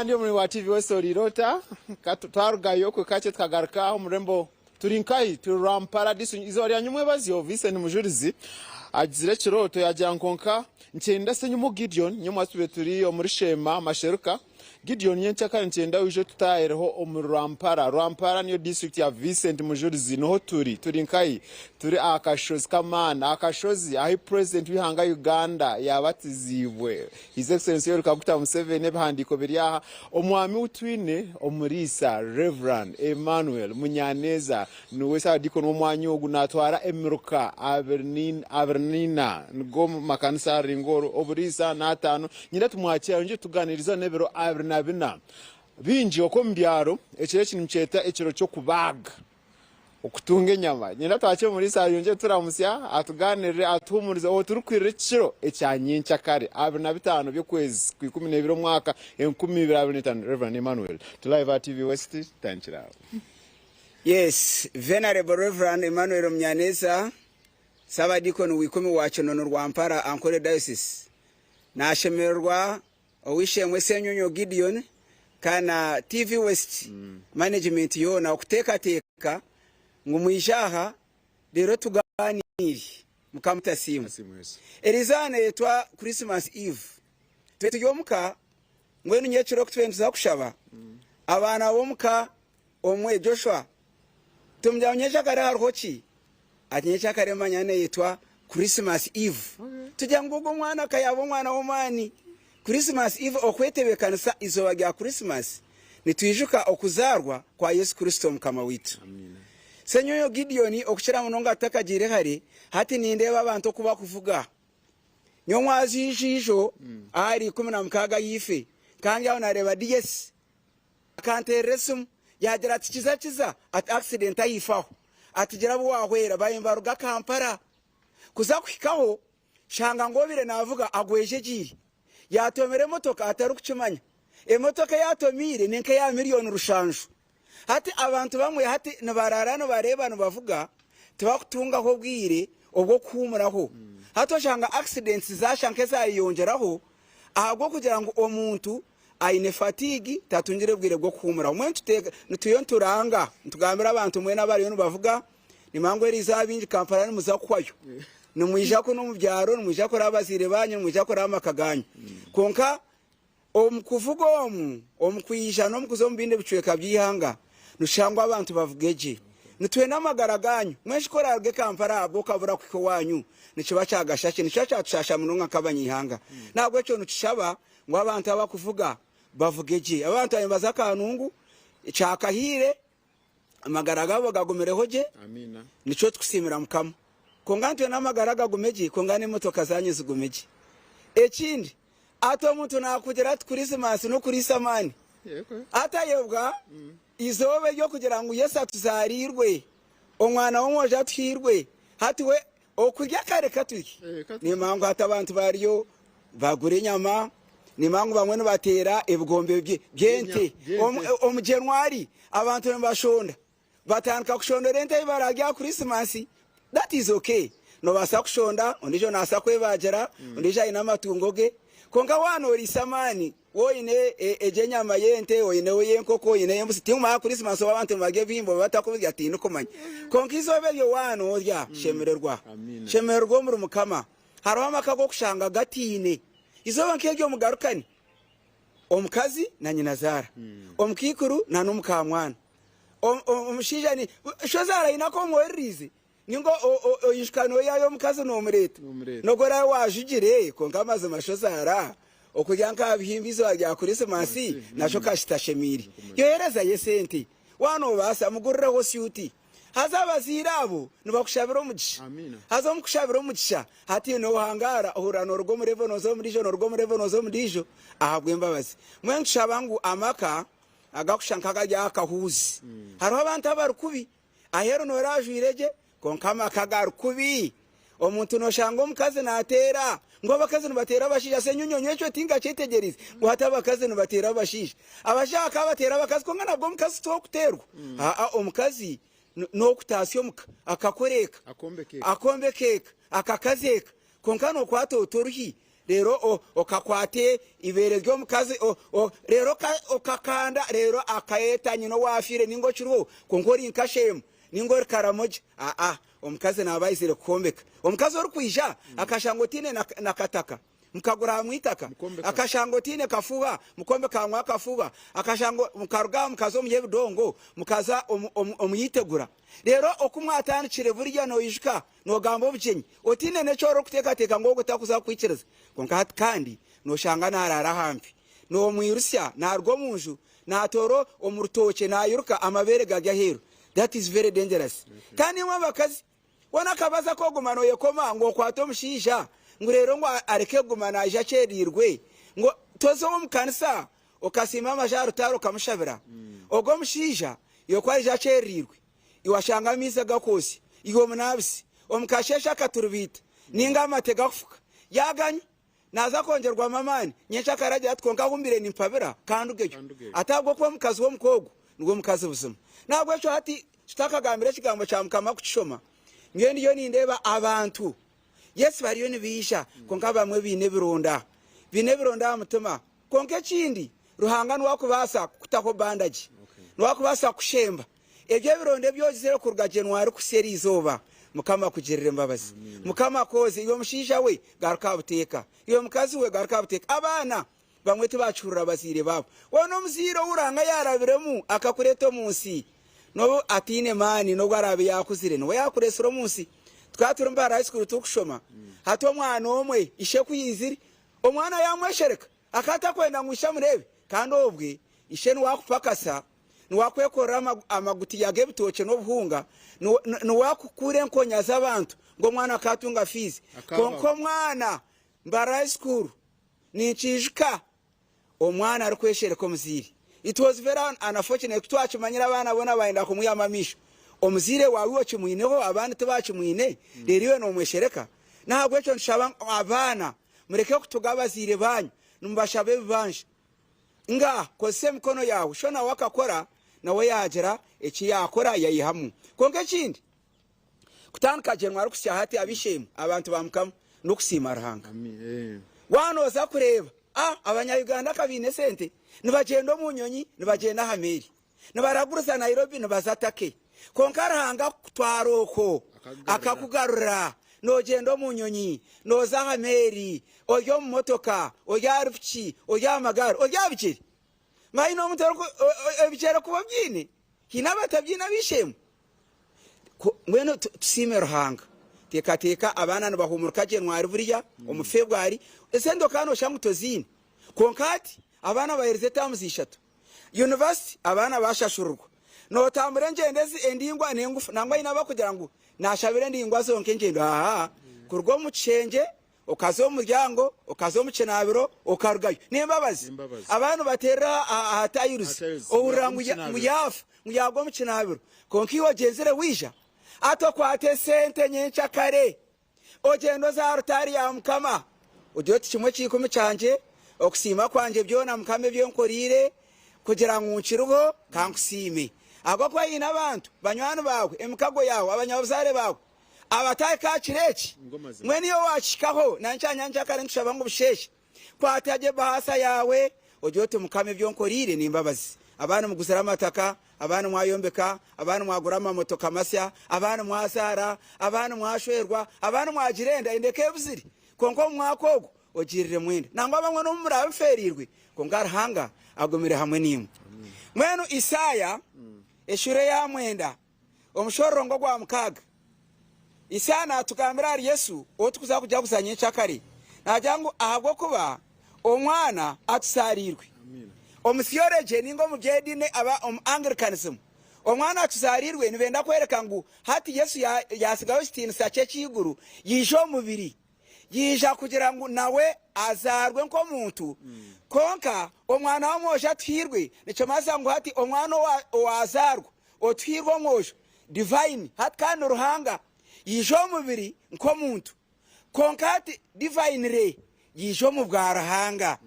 Ndi omuri wa TV West oriire ota? Ka twarugayo okwe kakye tukagaruka aha omu rurembo turi nkahi? Turi Rwampara district. Izooba rya nyomwebazyo Vincent Mujurizi agizire ekirooto yagira ngu kwonka nikyenda Ssenyumo Gideon nyomwatsi tube turi omuri Sheema Masheruka. Gideon nyenkyakare nikyenda oije otutaahireho omuri Rwampara. Rwampara niyo district ya Vincent Mujurizi niho turi. Turi nkahi? Turi aha kashozi k'amaani, aha kashozi ahu President w'eihanga Uganda yaabatiziibwe. His Excellency Yoweri Kaguta Museveni ebihandiiko biri aha. Omwami ou twine omuriisa Rev. Emmanuel Munyaneza niwe Saabadiikoni w'omwanya ogu naatwara emiruka abiri naina nigo makanisa aringa oru oburiisa n'ataano. Nyine tumwakire ayongye tuganiriza n'ebiro 24. Baingi okwo omu byaro ekiro eki nimukyeta ekiro ky'okubaaga. Okutunga enyama. Nyenda twakye omuriisa ayongye turamutsya, atuganirire, atuhumurize obu turikwirira ekiro ekya nyenkyakare 25 by'okwezi kwa 12 omwaka 2025. Rev. Emmanuel. Turi live aha TV West, tutandikire aho. Yes, Venerable Rev. Emmanuel Munyaneza, Saabadiikoni wa ikumi wa Kinono Rwampara Ankole Diocese, nashemererwa Ow'eishe-emwe Ssenyonyo Gideon kandi na TV West management yoona okuteekateeka ngu mwije aha reero tugaaniire. Mukama tasiimwe. Eri izooba neeyetwa Christmas Eve. Tube turi omuka mbwenu nyekiro ku tube nituza kushaba, abaana b'omuka omwe Joshua tumugira ngu nyekyakare hariho ki? Ati nyekyakare manya neyetwa Christmas Eve. Tugira ngu ogwo omwana ka yaba omwana w'omwani. Christmas Eve okwetebekanisa izooba rya Christmas nitwijuka okuzaarwa kwa Yesu Kristo mukama waitu. Ssenyoyo Gideon okukira munonga tutakagiire hare, hati nindeeba abantu oku bakuvuga. Nyowe mwazi ijo ijo ahari 16 yaife kandi aho nareeba DS Akanteerera esimu yaagira ati kiza kiza ati accident ahaifo aho ati gira abu waahwera baabaire nibaruga Kampala kuza kuhikaho shanga ngu obaire naavuga agwejegyeire yaatomera emotoka atarikukimanya emotoka ei atomiire ni nk'eya miriyoni rushanju hati abantu bamwe hati nibaraara nibareeba nibavuga tibakutungaho obwire obw'okuhuumuraho hati oshanga accidents zaashusha nk'ezaayeyongyeraho ahabw'okugira ngu omuntu Aine fatigue tatungire bwire bw'okuhumuraho. Mbwenu nituyo nituranga nitugambira abantu mbwenu abariyo nibavuga nimanya ngu eriizooba abaingi Kampala nimuza kuhwayo. Nimwija kunu omu byaro nimwija kureba abazaire banyu nimwija kureba amaka ganyu. Kwonka omu kuvuga omu, omu kwija n'omu kuza omu bindi bicweka by'eihanga nitushanga ngu abantu bavuge gye. Nitwenda amagara ganyu. Mbwenu shi ku oraaruge Kampala ahabwe okabura kuhika owaanyu nikiba kyagasha ki? Nikiba kyatushasha munonga nk'abanyaihanga. N'ahabw'ekyo nitushaba Ngu abantu abakuvuga bavuge gye. Abantu nibaza Kanungu kyakahiire amagara gaabo gagumireho gye nikyo tukusiimira Mukama. Kwonka nitwenda amagara gagume gye kwonka n'emotoka zaanyu zigume gye. Ekindi ati omuntu naakugira ati Kurisimasi n'okuriisa amaani atayebwa eizooba ery'okugira ngu Yesu atuzaariirwe, omwana w'omwojo atuhairwe hati we Okurya kare katurye. Nimanya ngu hati abantu bariyo bagura enyama, nimanya ngu bamwe nibateera ebigombe by'ente. Omu January abantu nibashonda, batandika kushondera ente ei baraarye aha Christmas. That is okay. Nobaasa kushonda, ondiijo nabaasa kwebaagira, ondiijo aine amatungo ge. Kwonka waaba noriisa amaani Oine egyo enyama y'ente, oineho ey'enkoko, oine ey'embuzi, tinkumanya Kurisimasi obu abantu nibarya ebihimba oba batakubirya tindikumanya. Kwonka eizooba eryo waaba noorya, shemererwa. Shemererwa omuri Mukama. Hariho amaka ag'okushanga gataine eizooba nk'eryo mugarukane, omukazi na nyinazaara, omukaikuru na n'omukaamwana, omushaija ni shozaara aine aku omwoherereize. Ninga oijuka noyaayo omukazi nomureeta nogu oraabe wajugire kwonka amazima shozaara okurya nka bihimba eizooba rya kurisimasi nakyo kakitashemeire yoherezayo esente waaba nobaasa mugurireho syuti haza abazaire abo nibakushabira omugisha haza omukushabira omugisha hati nohangaara ohurira noruga omu level noza omu ndiijo noruga omu level noza omu ndiijo ahabw'embabazi mbwenu nitushaba ngu amaka agakushusha nk'agari aha kahuuzi hariho abantu abari kubi Aheeru noora ajwaire gye, kwonka amaka gari kubi. Omuntu noshanga omukazi nateera, ngu abakazi nibateera abashaija. Senyunyonyo ekyo tinkakyetegyereize ngu hati abakazi nibateera abashaija. Abashaija bakaba bateera abakazi kwonka nabwo omukazi ti ow'okuteerwa. Aa omukazi n'ow'okutaasya omuka, akakora eka, akombeka eka, akakaza eka. Kwonka nokwata ota oruhi. reero okakwata eibeere ry'omukazi, reero okakanda, reero akayeta nyina owaafiire nainga okiriho, kwonka ori nka Sheemu nainga ori Karamoja. Aa, omukazi naaba aizire kukwombeka. Omukazi orikwija akashanga otaine na kataka, mukagura hamwe eitaka, akashanga otaine kafuuha, mukombeka hamwe akafuuha, akashanga mukaruga aha mukaza omu y'ebidongo, mukaza omu y'eitegura. Reero oku mwatandikire buriya noijuka Noogamba obugyenyi otaine n'eki orikuteekateeka ngu ogwo takuza kukwikiriza. Kwonka hati kandi nooshanga naaraara aha nfi. Noomwirutsya naaruga omu nju naatoora omu rutookye nairuka amabeere gari aheeru. That is very dangerous. Kandi imwe abakazi, weena akabazo aku oguma nooyekoma ngu okwate omushaija ngu reero ngu areke kuguma naija akyereirwe ngu toze omu kanisa okasiima amaju aha rutaari okamushabira. Ogwo omushaija iwe ku arija akyereirwe Iwe ashanga amaizi agakwosya, iwe omunaabisi, omu kasheeshe akaturubiita, nainga amate gakufuka, yaaganywa, naaza kwongyerwamu amaani. Nyenkya akaragira ati, Kwonka ahu mbaire nimpabira, ka ndugeyo. Ati, Ahabw'okuba omukazi w'omuka ogwo niwe mukazi buzima. N'ahabw'ekyo hati tutakagambire ekigambo kya Mukama kukishoma, nyowe ndiyo nindeeba abantu, yes bariyo nibaija, kwonka abamwe baine ebironda. Baine ebironda aha mutima. Kwonka ekindi, Ruhanga niwe arikubaasa kukutaho bandagi. Niwe arikubaasa kukushemba. Ebyo ebironda ebi ogizire kuruga Jenwari kuhitsya eri izooba, Mukama akugirire embabazi. Mukama akwoze. Iwe mushaija we, garuka aha buteeka. Iwe mukazi we, garuka aha buteeka. Abaana bamwe tibakihurira bazaire baabo. Weena omuzaire ou Ruhanga yaarabiremu akakureeta omu nsi, n'obu ataine maani, n'obu araabe yaakuzire, niwe yaakureetsire omu nsi. Tukaba turi omu high school turikushoma, hati omwana omwe ishe ku yaizire, Omwana yaamweshereka, akaba atakwenda ngu ishe amureebe, kandi obwe ishe niwe akupakasa, niwe akwekorera amagutiya g'ebitookye n'obuhunga, niwe akukuura enkonya z'abantu ngu omwana akaatunga fiizi. Kwonka omwana Mbarara High School ninkiijuka omwana arikweshereka omuzaire. It was very unfortunate ku twakimanyire abaana boona bayenda kumwihamu amaisho. Omuzaire waawe iwe okimwineho abandi tibakimwine, reero iwe noomweshereka. N'ahabw'ekyo nitushaba ngu abaana mureke kutuga abazaire baanyu nimubashaba ebibanja. Ngaaha, kozesa emikono yaawe. Sho nawe akakora, nawe yaagira eki yaakora yaihamu. Kwonka ekindi, kutandika Jenwari kuhitsya hati ab'eishe-emwe, abantu ba Mukama, n'okusiima Ruhanga. Waaba nooza kureeba, a Abanya-Uganda ka baine esente, nibagyenda omu nyonyi, nibagyenda aha meeri. Nibaraguriza Nairobi nibaza Turkey. Kwonka Ruhanga akukutwara okwo akakugarura nogyenda omu nyonyi, noza aha meeri, ori omu motoka, ori ahari piki, ori aha magaari, ori aha bigyere. Manya omuntu ebigyere kuba obyine, haine abatabyine ab'eishe-emwe. Mbwenu tusiime Ruhanga. Teekateeka abaana nibahumuruka Jenwari buriya, omu Febwari, esente okaba noshusha ngu toziine. Kwonka hati abaana baherize terms ishatu. University abaana bashashurirwa. Notambura engyendo ezi endingwa n'engufu nangwa haine abakugira ngu nashabira endingwa zonka engyendo haa kuruga omu kishengye okaza omu muryango okaza omu kinaabiro okarugayo n'embabazi. Abandi nibateerera aha tiles ohurira ngu yaafa ngu yaagwa omu kinaabiro kwonka iwe ogyenzire waija hati okwata esente nyenkyakare. Ogyende oze aha rutaari ya Mukama, ogire oti, Kimwe ky'ikumi kyangye, okusiima kwangye, byona Mukama ebi onkoreire kugira ngu nkiriho, ka nkusiime. Ahabw'okuba haine abantu, banywani baawe, emikago yaawe, abanyabuzaare baawe, abatahika aha kiro eki. Mbwenu iwe waakihikaho, naanye kyanyankyakare nitushaba ngu busheeshe. Kwata gye ebaasa yaawe, ogire oti, Mukama, ebi onkoreire n'embabazi. Abandi muguzire amataka, abandi mwayombeka, abandi mwagura amamotoka masya, abandi mwazaara, abandi mwashwerwa, abandi mwagira enda, enda ekaba ebuzire. Kwonka omu mwaka ogu ogiiriremu enda. Nangwa abamwe n'obu muraabe mufeereirwe, kwonka Ruhanga agumire hamwe naimwe. Mbwenu Isaaya eshuura eya mwenda, omushororongo ogwa mukaaga, Isaaya naatugambira ahari Yesu ou turikuza kujaguza nyenkyakare. Naagira ngu ahabw'okuba omwana atuzaariirwe. Omu theology ninga omu by'ediini aba omu Anglicanism, omwana atuzaariirwe nibenda kworeka ngu hati Yesu yaatsigaho ekitiinisa kye eky'eiguru yaija omu mubiri. Yaija kugira ngu nawe azaarwe nk'omuntu. Kwonka omwana w'omwojo atuhairwe nikimanyisa ngu hati omwana owaazaarwa otuhairwe omwojo, divine, hati kandi Ruhanga yaija omu mubiri nk'omuntu. Kwonka hati divinely yaija omu bwa Ruhanga.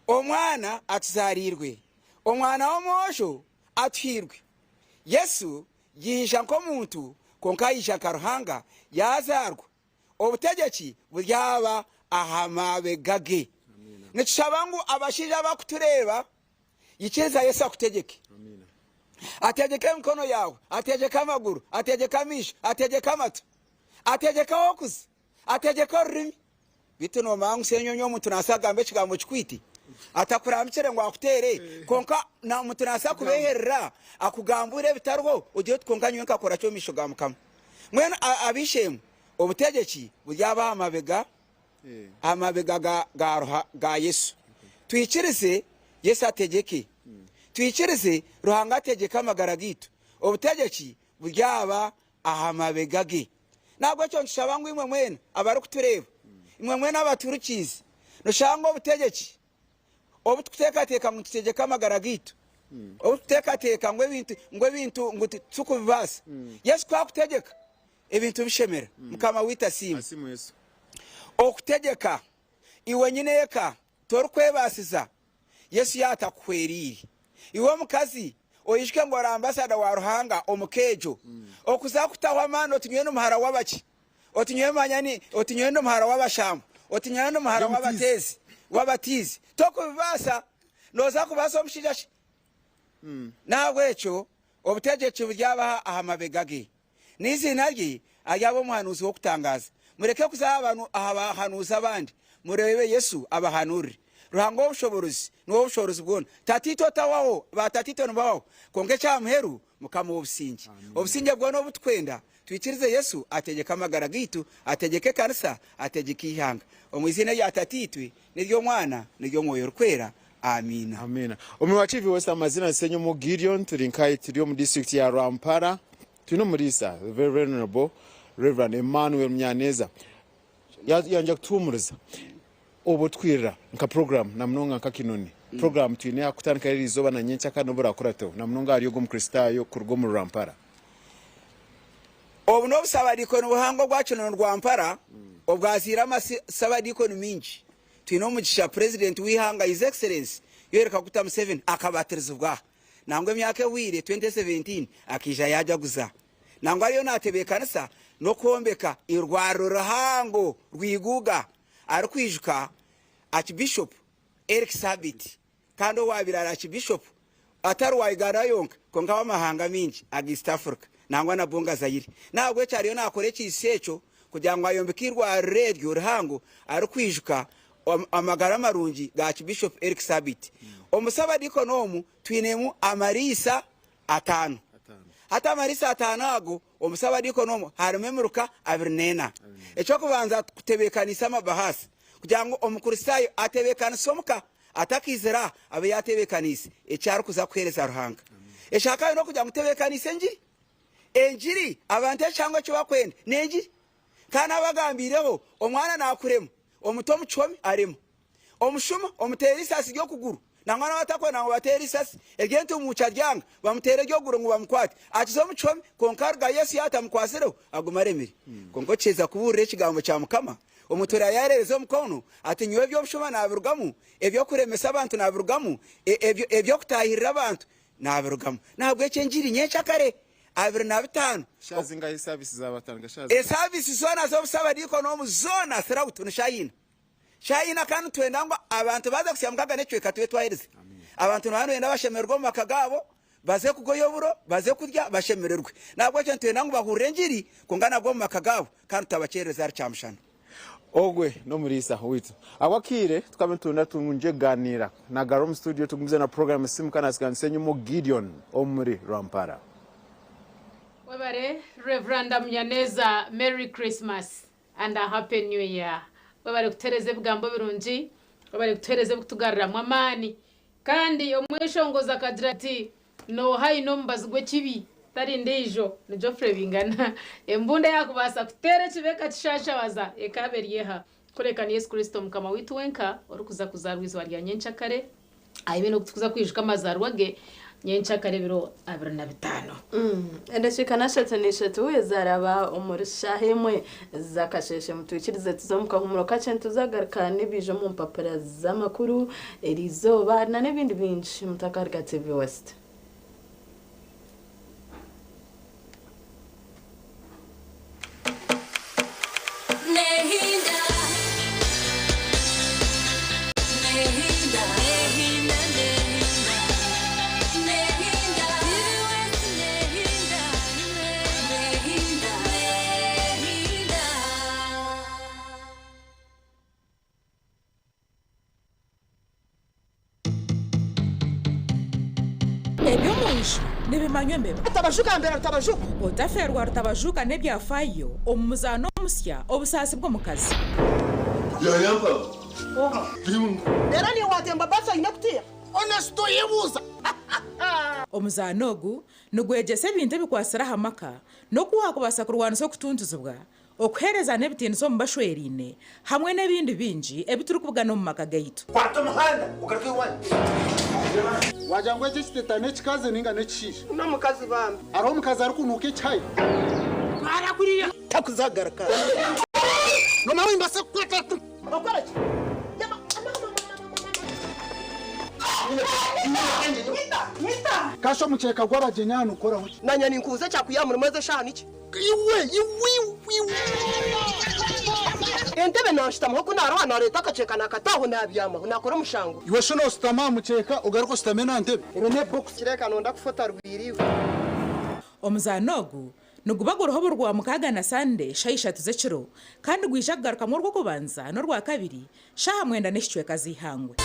Omwana atuzaariirwe, omwana w'omwojo atuhairwe. Yesu yaija nk'omuntu kwonka yaija nka Ruhanga yaazaarwa. Obutegyeki buryaba aha mabega ge. Nitushaba ngu abashaija abakutureeba Ikiriza Yesu akutegyeke. Ategyeke emikono yaawe, ategyeke amaguru, ategyeke amaisho, ategyeke amatu, ategyeke ah'okuza, ategyeke orurimi. Beitu noomanya ngu seenyonyi omuntu naabaasa kugamba ekigambo kikwite atakurambikire ngu akuteere, kwonka omuntu naabaasa kubeeherera akugambure ebitariho ogire oti kwonka nyowe nkakora ki omu maisho ga Mukama. Mbwenu ab'eishe-emwe, obutegyeki buryaba aha mabega aha mabega ga Yesu. Twikirize Yesu ategyeke. Twikirize Ruhanga ategyeke amagara gaitu. Obutegyeki buryaba aha mabega ge. Nahabwekyo nitushaba ngu imwe mwena abarikutureeba, imwe mwena abaturikiize, noshanga ngu obutegyeki obu tukuteekateeka ngu nitutegyeka amagara gaitu, obu tukuteekateeka ngu ebintu ngu ebintu ngu titukubibaasa, Yesu ku akutegyeka, ebintu bishemera. Mukama waitu asiimwe. Okutegyeka iwe nyineeka torikwebaasiza Yesu yaatakuhwereire. Iwe omukazi, oijuke ngu ori ambasada wa Ruhanga omu ka egyo. Okuza kutaho amaani oti nyowe ndi muhara w'abaki, oti nyowe manya ni, oti nyowe ndi muhara w'abashambo, oti nyowe ndi muhara w'abateezi, w'abatiizi. Tokubibaasa. Nooza kubaasa omushaija ki? N'ahabw'ekyo obutegyeki buryabaha aha mabega ge. N'eiziina rye aryaba omuhanuuzi w'okutangaaza. Mureke kuza aha bahanuuzi abandi, mureebe Yesu abahanuurire. Ruhanga ow'obushoboorozi niwe w'obushoboorozi bwona. Tataitwe otahwaho, baatataitwe nibahwaho, kwonka eky'aha muheru, Mukama w'obusingye. Obusingye bwona obu tukwenda, twikirize Yesu ategyeke amagara gaitu, ategyeke ekanisa, ategyeke eihanga. Omu iziina rya Tataitwe, n'ery'Omwana, n'ery'Omwoyo Orikwera. Amiina. Amiina. Omuri wa TV West amazina ni Ssenyomo Gideon turi nkahi turi omu district ya Rwampara twine omuriisa the very venerable Reverend Emmanuel Munyaneza yangya kutuhumuriza obu twirira nka program na munonga nka Kinoni program twine yakutandika eri izooba na nyenkyakare n'oburakurateho na munonga ahari ogu omukristaayo kuruga omuri Rwampara. Obu n'obusabadiikoni buhango obwa Kinoni Rwampara obwazaire amasabadiikoni maingi. Twine omugisha Purezidenti w'eihanga His Excellency Yoweri Kaguta Museveni akabatirizibwa aha. Nangwa emyaka ehweire 2017 akaija yaajaguza. Nangwa ariyo naatebeekanisa n'okwombeka eirwariro rihango rw'eiguuga arikwijuka Archbishop Eric Sabiiti kandi owaabaire ari Archbishop atari wa Uganda yonka kwonka w'amahanga maingi aga East Africa nangwa na Bonga Zaire. N'ahabw'ekyo ariyo naakora ekiitsyo ekyo kugira ngu ayombeke eirwariro eryo rihango arikwijuka amagara marungi ga Archbishop Eric Sabiiti. Omu Sabadikoni omu twinemu amariisa ataano. Hati amariisa ataano ago omu Sabadikoni omu harimu emiruka 24. Eky'okubanza kutebeekanisa amabahaasi kugira ngu Omukristaayo atebeekanise omuka Atakaizire aha, abe yaatebeekaniise eki arikuza kuheereza Ruhanga. Ekya kabiri n'okugira ngu tebeekaniise engiri. Engiri, abantu ekihango eki barikwenda n'engiri. Kandi nabagambiireho, omwana naakurema, omuta omu kihome arema. Omushuma omuteera eisasi ry'okuguru, nangwa n'abatakwenda ngu bateere eisasi ery'entumbuukya ryanga, bamuteere ery'okuguru ngu bamukwate. Akiza omu kihome, kwonka arugayo Yesu yaatamukwasireho, aguma aremire. Kwonka okiheza kubuurira ekigambo kya Mukama, Omutura yaareereza omukono ati, Nyowe eby'obushuma naabirugamu, eby'okuremesa abantu naabirugamu, eby'okutaahirira abantu naabirugamu. N'ahabw'ekyo engiri nyencakare 25. Shaaha zingahi esaavisi zaabatandika? Shaaha zingahi? Esaavisi zoona z'obusabadiikoni omu zoona throughout ni shaaha ina. Shaaha ina kandi nitwenda ngu abantu baaza kutsya mukaga n'ekicweka tube twaherize. Abantu nibaba nibenda bashemererwe omu maka gaabo, Baze kugoya oburo, baze kurya, bashemererwe. N'ahabw'ekyo nitwenda ngu bahurire engiri, kwonka nabwo omu maka gaabo, kandi tutabakyerereza ahari kyamushana. Ogwe n'omuriisa waitu. Ahabw'akaire tukaba nitwenda tungye kugaaniira na Garo omu studio tugumize na puroguramu Simuka na Siganisa Gideon omuri Rwampara. Webare Rev. Munyaneza Merry Christmas and a happy new year webare kutuhereza ebigambo birungi webare kutuhereza ebikutugaruramu amaani Kandi omweshongozi akagira ati, Nooha aine omubazi gw'ekibi? Tari ndiijo, ni Geoffrey Bingana. Embundu eyaakubaasa kuteera ekibi ekakishaashabaza ekaaba eri eha? Kureka ni Yesu Kristo Mukama waitu wenka, orikuza kuzaarwa eizooba rya nyenkyakare. Aine n'okutukuza kwijuka amazaarwa ge nyenkyakare ebiro 25. Edakiika n'ashatu n'ishatu ezaraba omuri shaaha emwe z'akasheeshe mutwikirize tuze omu kahumuro kakye nituzagaruka n'ebiija omu mpapura z'amakuru eriizooba na n'ebindi bingi mutakaruga TV West. Eby'omu nju nibimanywa embeba. Rutabajuka mbera Rutabajuka. Otafeerwa Rutabajuka n'ebyafaayo omu muzaano omusya Obusaasi bw'omukazi. Reero niiwe waatemba basi oine kutiiha. Honest oyebuuza. Omuzaano ogu nigwegyesa ebintu ebikwatsire aha maka n'oku waakubaasa kurwanisa okutuntuzibwa, okuheerezana ebitiinisa omu bashweraine hamwe n'ebindi bingi ebi turikubugana omu maka gaitu. Kwata omuhanda ogaruke owanyu. Wagira ngu eki ekiteta n'ekikazi ninga n'ekishaija? N'omukazi bambi. Hariho omukazi arikunuuka ekihaya? Twara kuriya. Takuzagaruka. Nomanya nimbaasa kukwata. Okora ki? Kasha omukyeka gw'abagyenyi aha nigukoraho ki? Nanye ninkubuza ekyakwiha aha murimo ezi eshaaha niki? Iwe, iwe, iwe. Entebe nanshutamaho ku naroha nareeta akakyeka nakata aho nabyamaho nakora omushango. Iwe shi noshutama aha mukyeka ogaruke oshutame n'aha ntebe? Ebe n'ebokisi. Kireka nonda kufa otarwire iwe. Omuzaano ogu niguba guriho buri Rwamukaaga na Sande shaaha ishatu z'ekiro kandi gwija kugarukamu Orwokubanza n'Orwakabiri shaaha mwenda n'ekicweka z'eihangwe.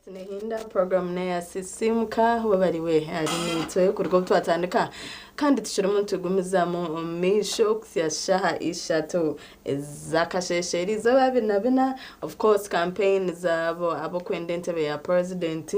Nehinda program neya Sisimuka webariwe ari nitwe kuruga obu twatandika kandi tukirimu nitugumizamu omu maisho kuhitsya shaha ishatu ez'akasheeshe erizooba 24 of course campaign zabo ab'okwenda entebe ya president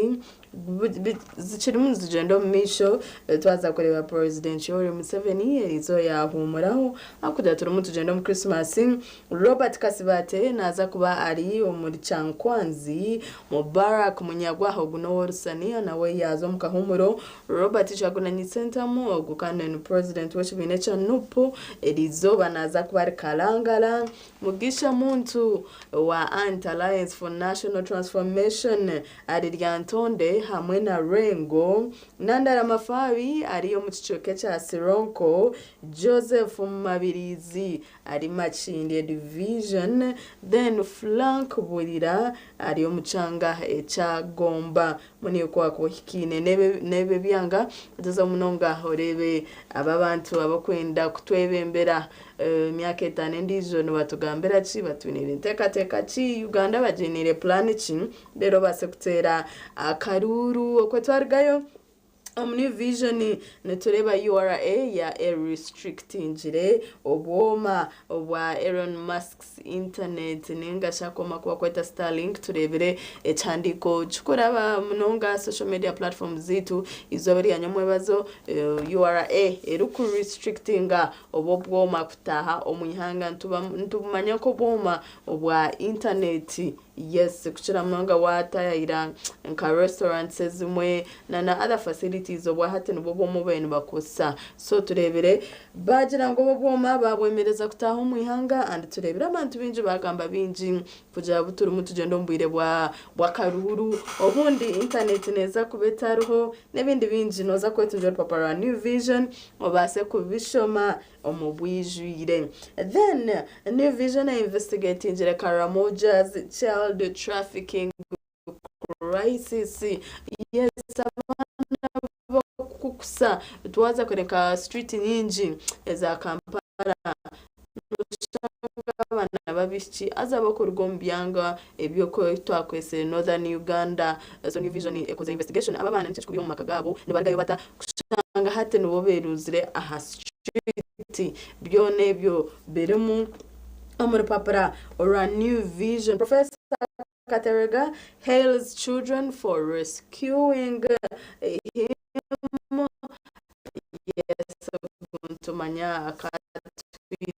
Zikirimu nizigyenda omu maisho, twaza kureeba Purezidenti Yoweri Museveni eriizooba yaahuumuraho ahabw'okugira turimu nitugyenda omu Krisimasi. Robert Kasibate naaza kuba ari omuri Kyankwanzi, Mubarak Munyagwa ogu n'ow'Orusaniya nawe yaaza omu kahuumuro. Robert Kyagulanyi Ssentamu ogu kandi ni Purezidenti w'ekibiina ekya NUP eriizooba naaza kuba ari Kalangala. Mugisha Muntu owa Ant Alliance for National Transformation ari Lyantonde hamwe na Lwengo, Nandala Mafabi ari omu kicweka ekya Sironko, Joseph Mabirizi ari Makindye Division, then Flank Bulira ari omu kyanga ekya Gomba. Mbwenu ku waakuba ohikaine n'ebi ebyanga, gyezaho munonga oreebe aba abantu abarikwenda kutwebembera emyaka etaano endiijo nibatugambira ki, batwiniire nteekateeka ki, Uganda bagiiniire puraani ki, reero obaase kuteera akaruuru. Okwo twarugayo omu New Vision nitureeba URA ya erisitrikitingire obwoma obwa Elon Musk. Internet ninga shi akooma aku barikweta Starlink tureebire ekihandiiko kikuraba munonga aha social media platforms zaitu eizooba rya nyomwebazo URA eriku restrictinga obu obwoma kutaaha omu ihanga nitubumanya nk'obwoma obwa internet yes kukira munonga waatayayira nka restaurants ezimwe na na other facilities obwahati nibwo bwoma obu bariyo nibakozesa so tureebire Baagira ngu obu obwoma baabwemereza kutaaha omu ihanga and tureebire abantu baingi baagamba bingi kugira bu turimu tugyenda omu bwire bwa bw'akaruuru obundi internet neeza kuba etariho n'ebindi bingi nooza kwetungira orupapura rwa New Vision obaase kubishoma omu bwijwire. Then New Vision einvestigatingire Karamoja's child trafficking crisis yes abaana bokukusa twaza kureka street nyingi eza Kampala noshanga abaana babishiki haza bokuruga omu byanga ebyotwakwesire Northern Uganda so New Vision ekoze investigation abo abaana niki ekikubaiha omu maka gaabo nibarugayo bata kushanga hati nibo berunzire aha street byona ebyo birimu omu rupapura orwa New Vision. Professor Katerega hails children for rescuing him Yes nitumanya akatwire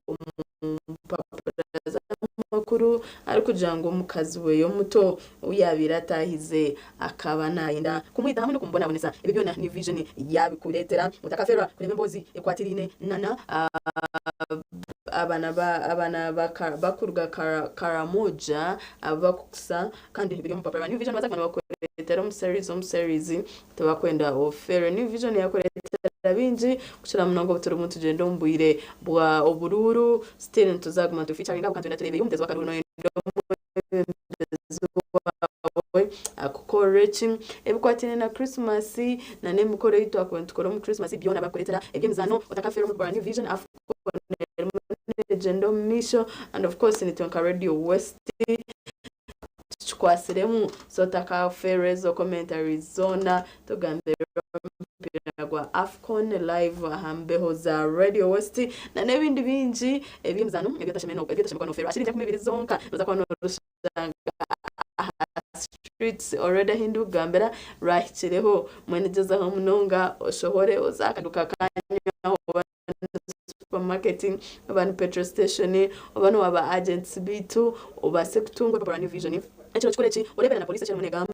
omu mpapura z'amakuru arikugira ngu omukazi we omuto ou yaabaire ataahize akaba naayenda kumwita hamwe n'okumubonabonesa. Ebi byona New Vision yaabikureetera. Otakaferwa kureeba emboozi ekwatiraine nana. Abaana ba abaana bakuruga Karamoja abu bakukusa kandi biri omu mpapura ba New Vision baza kuguma nibakureetera omu series omu series tibakwenda ofeerwe. New Vision yakureetera bingi kukira munonga obu turimu nitugyenda omu bwire bwa oburuuru still nituza kuguma nitu featuringa ahabw'okuba nitwenda tureebe omutezi w'akaruuru noyenda omwebembezi waawe akukorere ki. Ebikwataine na Christmas na n'emikoro ei twakuba nitukora omu Christmas byona bakureetera eby'emizaano otakafeerwa omu mpapura New Vision erimu negyenda omu maisho and of course nitwe nka Radio West tukikwatsiremu so otakafeerwa ezo commentaries zoona tugambire omupiira gwa Afcon live aha mbeho za Radio West na n'ebindi bingi eby'emizaano ebi otashemereire kuba nofeerwa. Hakiri 20 zonka noza kuba norushanga aha streets already ahu ndikugambira rwahikireho mbwenu gyezaho munonga oshohore oze aha kaduuka kanyu aho oba supermarket oba ni petrol station oba ni waba agents baitu obaase kutunga orupapura rwa New Vision. Ekiro kikuru eki oreebera na police eki erimu negamba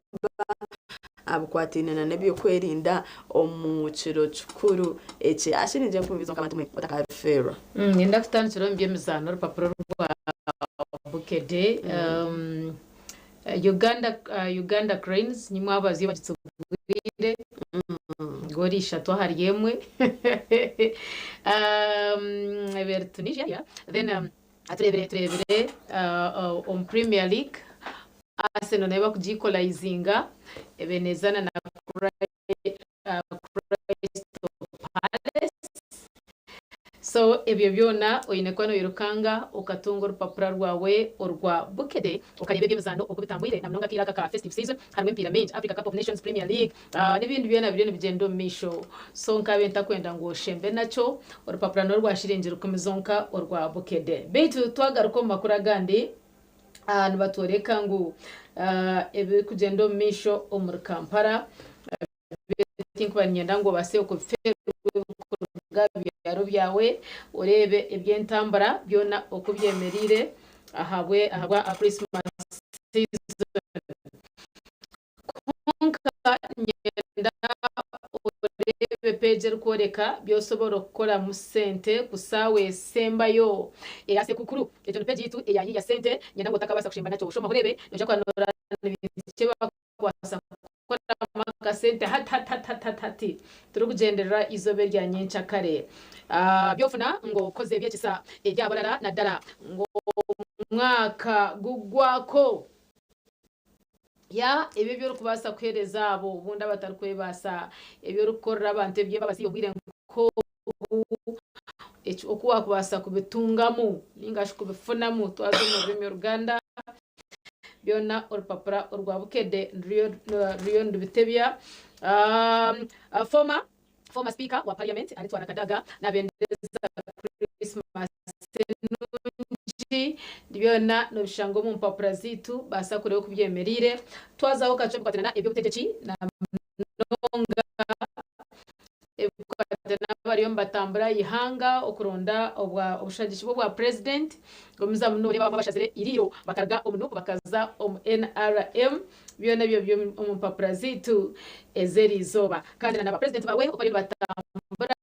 aha bikwataine na n'ebyokwerinda omu kiro kikuru eki. Ashiri ningye nkubuuze abantu mwe otakabifeerwa. Niinyenda kutandikira omu by'emizaano orupapura orwa Bukedde. Uganda Uganda Cranes nimwe abaziyo bagitsibwire goolo ishatu ahari emwe ebere Tunisia yeah. Then turebire turebire omu Premier League Arsenal nayo bakugiikolayizinga ebe nezaana na Crystal Palace. So ebyo byona oine kuba noirukanga okatunga orupapura rwawe orwa Bukedde okareeba eby'emizaano oku bitambwire na munonga akaire aka ka festive season harimu emipiira mingi Africa Cup of Nations, Premier League n'ebindi byona biriyo nibigyenda omu maisho. So nkabe ntakwenda ngu oshembe nakyo orupapura n'orwa shiringi rukumi zonka orwa Bukedde. Beitu twagaruka omu makuru agandi nibatworeka ngu ebirikugyenda omu maisho omuri Kampala Tinkuba niinyenda ngu obaase kuruga aha byaro byawe oreebe eby'entambura byona oku byemereire ahabwa Christmas season. Kwonka niinyenda oreebe peegi erikworeka ebi osobola kukoramu sente ku saawa esembayo eya Sekukuru. Egyo ni peegi yaitu eya Yiiya Sente. Niinyenda ngu otakabaasa kushemba nakyo. Shomaho oreebe, noija kuba noreeba nibintu ki ebi Kubaasa kukoramu akasente hati hati hati hati hati hati turikugyenderera eizooba erya nyencakare. Byofuna ngu okoze eby'ekisa eri abarara naddala ngu omwaka gugwako. Ya ebyo ebi orikubaasa kuheereza abo obundi abatarikwebaasa, ebi orikukorera abantu eby'embabazi obwire nk'obu, oku waakubaasa kubitungamu nainga shi kubifunamu twaza omu rurimi oruganda. Byona orupapura orwa Bukedde ruriyo nirubitebya. Former former speaker wa parliament Alitwala Kadaga nabendeza Christmas enungi. Byona nobishanga omu mpapura zaitu baasa kureeba oku byemereire. Twazaho kakye ebikwatirana eby'obutegyeki na munonga Ebikwatirana n'abariyo nibatambura eihanga okuronda obushagiki bw'obwa purezidenti gumizamu noreeba abamwe abashazire iriiro bakaruga omu Nup bakaza omu NRM byona ebyo biri omu mpapura zaitu ez'eriizooba kandi na ba purezidenti baawe oku bariyo nibatambura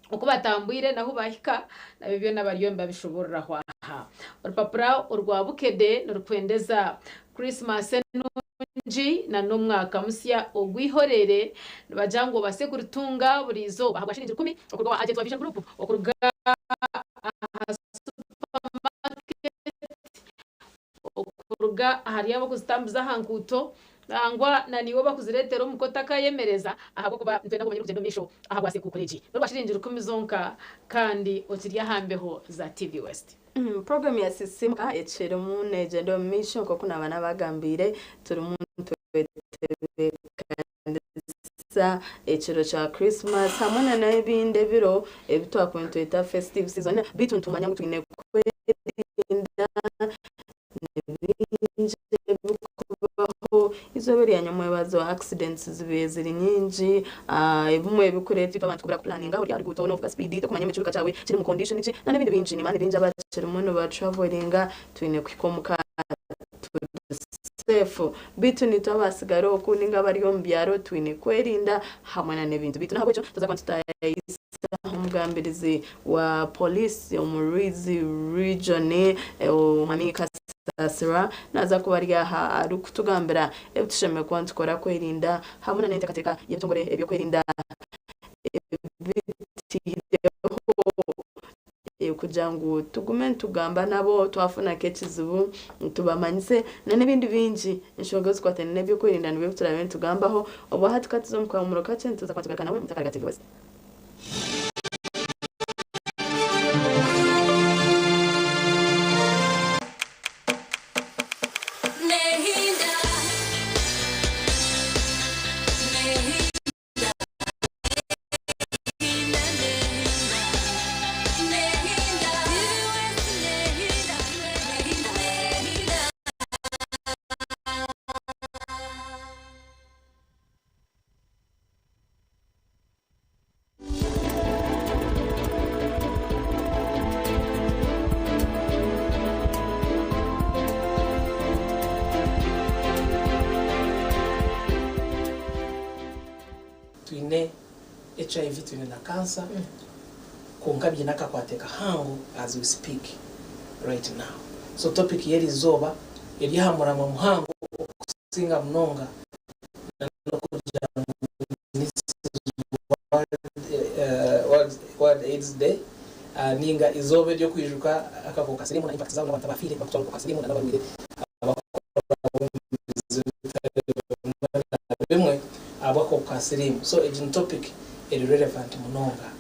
oku batambwire n'ahu baahika nabyo byona bariyo nibabishoboororaho aha. Orupapura orwa Bukedde nirukwendeza Christmas enungi na n'omwaka musya ogw'eihoreere. Nibagira ngu obaase kuritunga buri izooba ahabwa shiringi rukumi okuruga owa agenti wa Vision Group, okuruga aha supermarket, Okuruga ahari abo okuzitambuza aha nkuuto, nangwa na naiwe bakuzireetera omuka otakayemereza ahabw'okuba nitwenda ngu omanye orikugyenda omu maisho ahabwa sekuukuru egi. N'orwa shiringi rukumi zonka kandi okiri aha mbeho za TV West. Puroguraamu ya Sisiimuka ekirimu neegyenda omu maisho nk'oku naaba naabagambiire turimu nitwetebeekanisa ekiro kya Christmas hamwe na n'ebindi ebiro ebi twakuba nitweta festive season beitu nitumanya ngu twine kwerinda ni bingi ebirikubaho eizooba erya nyomwebazo accidents zibaire ziri nyingi ebimwe ebirikureetwa itwe abantu kubura kupulaninga ori aha ruguuto novuga sipiidi torikumanya ekiruka kyawe kiri mu condition ki na n'ebindi bingi nibaani baingi abakirimu nibatravelinga twine kuhika omuka turi safe beitu naitwe abasigara oku ninga abari omu byaro twine kwerinda hamwe na n'ebintu beitu n'ahabw'ekyo tuza kuba nitutayayisa. Omugambirizi wa Poliisi omu Rwizi Region, Omwami Kasasira naaza kuba ari aha arikutugambira ebi tushemereire kuba nitukora kwerinda hamwe n'enteekateeka y'ebitongore eby'okwerinda ebitaireho kugira ngu tugume nitugamba nabo twafuna nk'ekizibu tubamanyise n'ebindi bingi enshonga ezikwataine n'ebyokwerinda nibyo turaabe nitugambaho obwahati katuze omu kahumuro kakye nituza kuba nitugaruka nawe Mutakariga TV West. Twine HIV twine na cancer kwonka biine akakwate kahango as we speak right now. So topic y'erizooba eri aha muramwa muhango okusinga munonga na n'okugira ngu this is World AIDS Day ninga eizooba ery'okwijuka akakooko ka siriimu na impact zaaho n'abantu abafiire barikutwara akakooko ka siriimu na n'abarwaire abarikukora omu bizibu bitari bimwe na bimwe ahabw'akakooko ka siriimu. So egi ni topic eri relevant munonga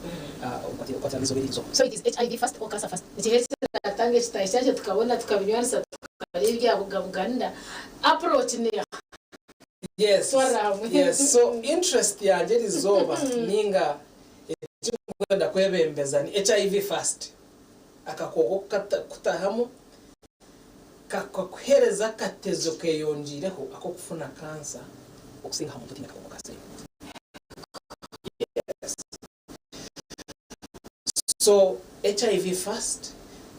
okukwatira n'eizooba eri izooba. So it is HIV first or cancer first? Nikiha ekiratanga ekitahi kyakyo tukabona tukabinywanisa tukarya ebyabugabuganira approach neha? Yes, Twarira hamwe. yes. So interest yangye eri izooba ninga ekinkwenda kwebembeza ni HIV first. Akakooko kukutahamu kakakuhereza akatezo keyongiireho ak'okufuna cancer okusinga aha muntu otaine akakooko ka siriimu. Yes. So HIV first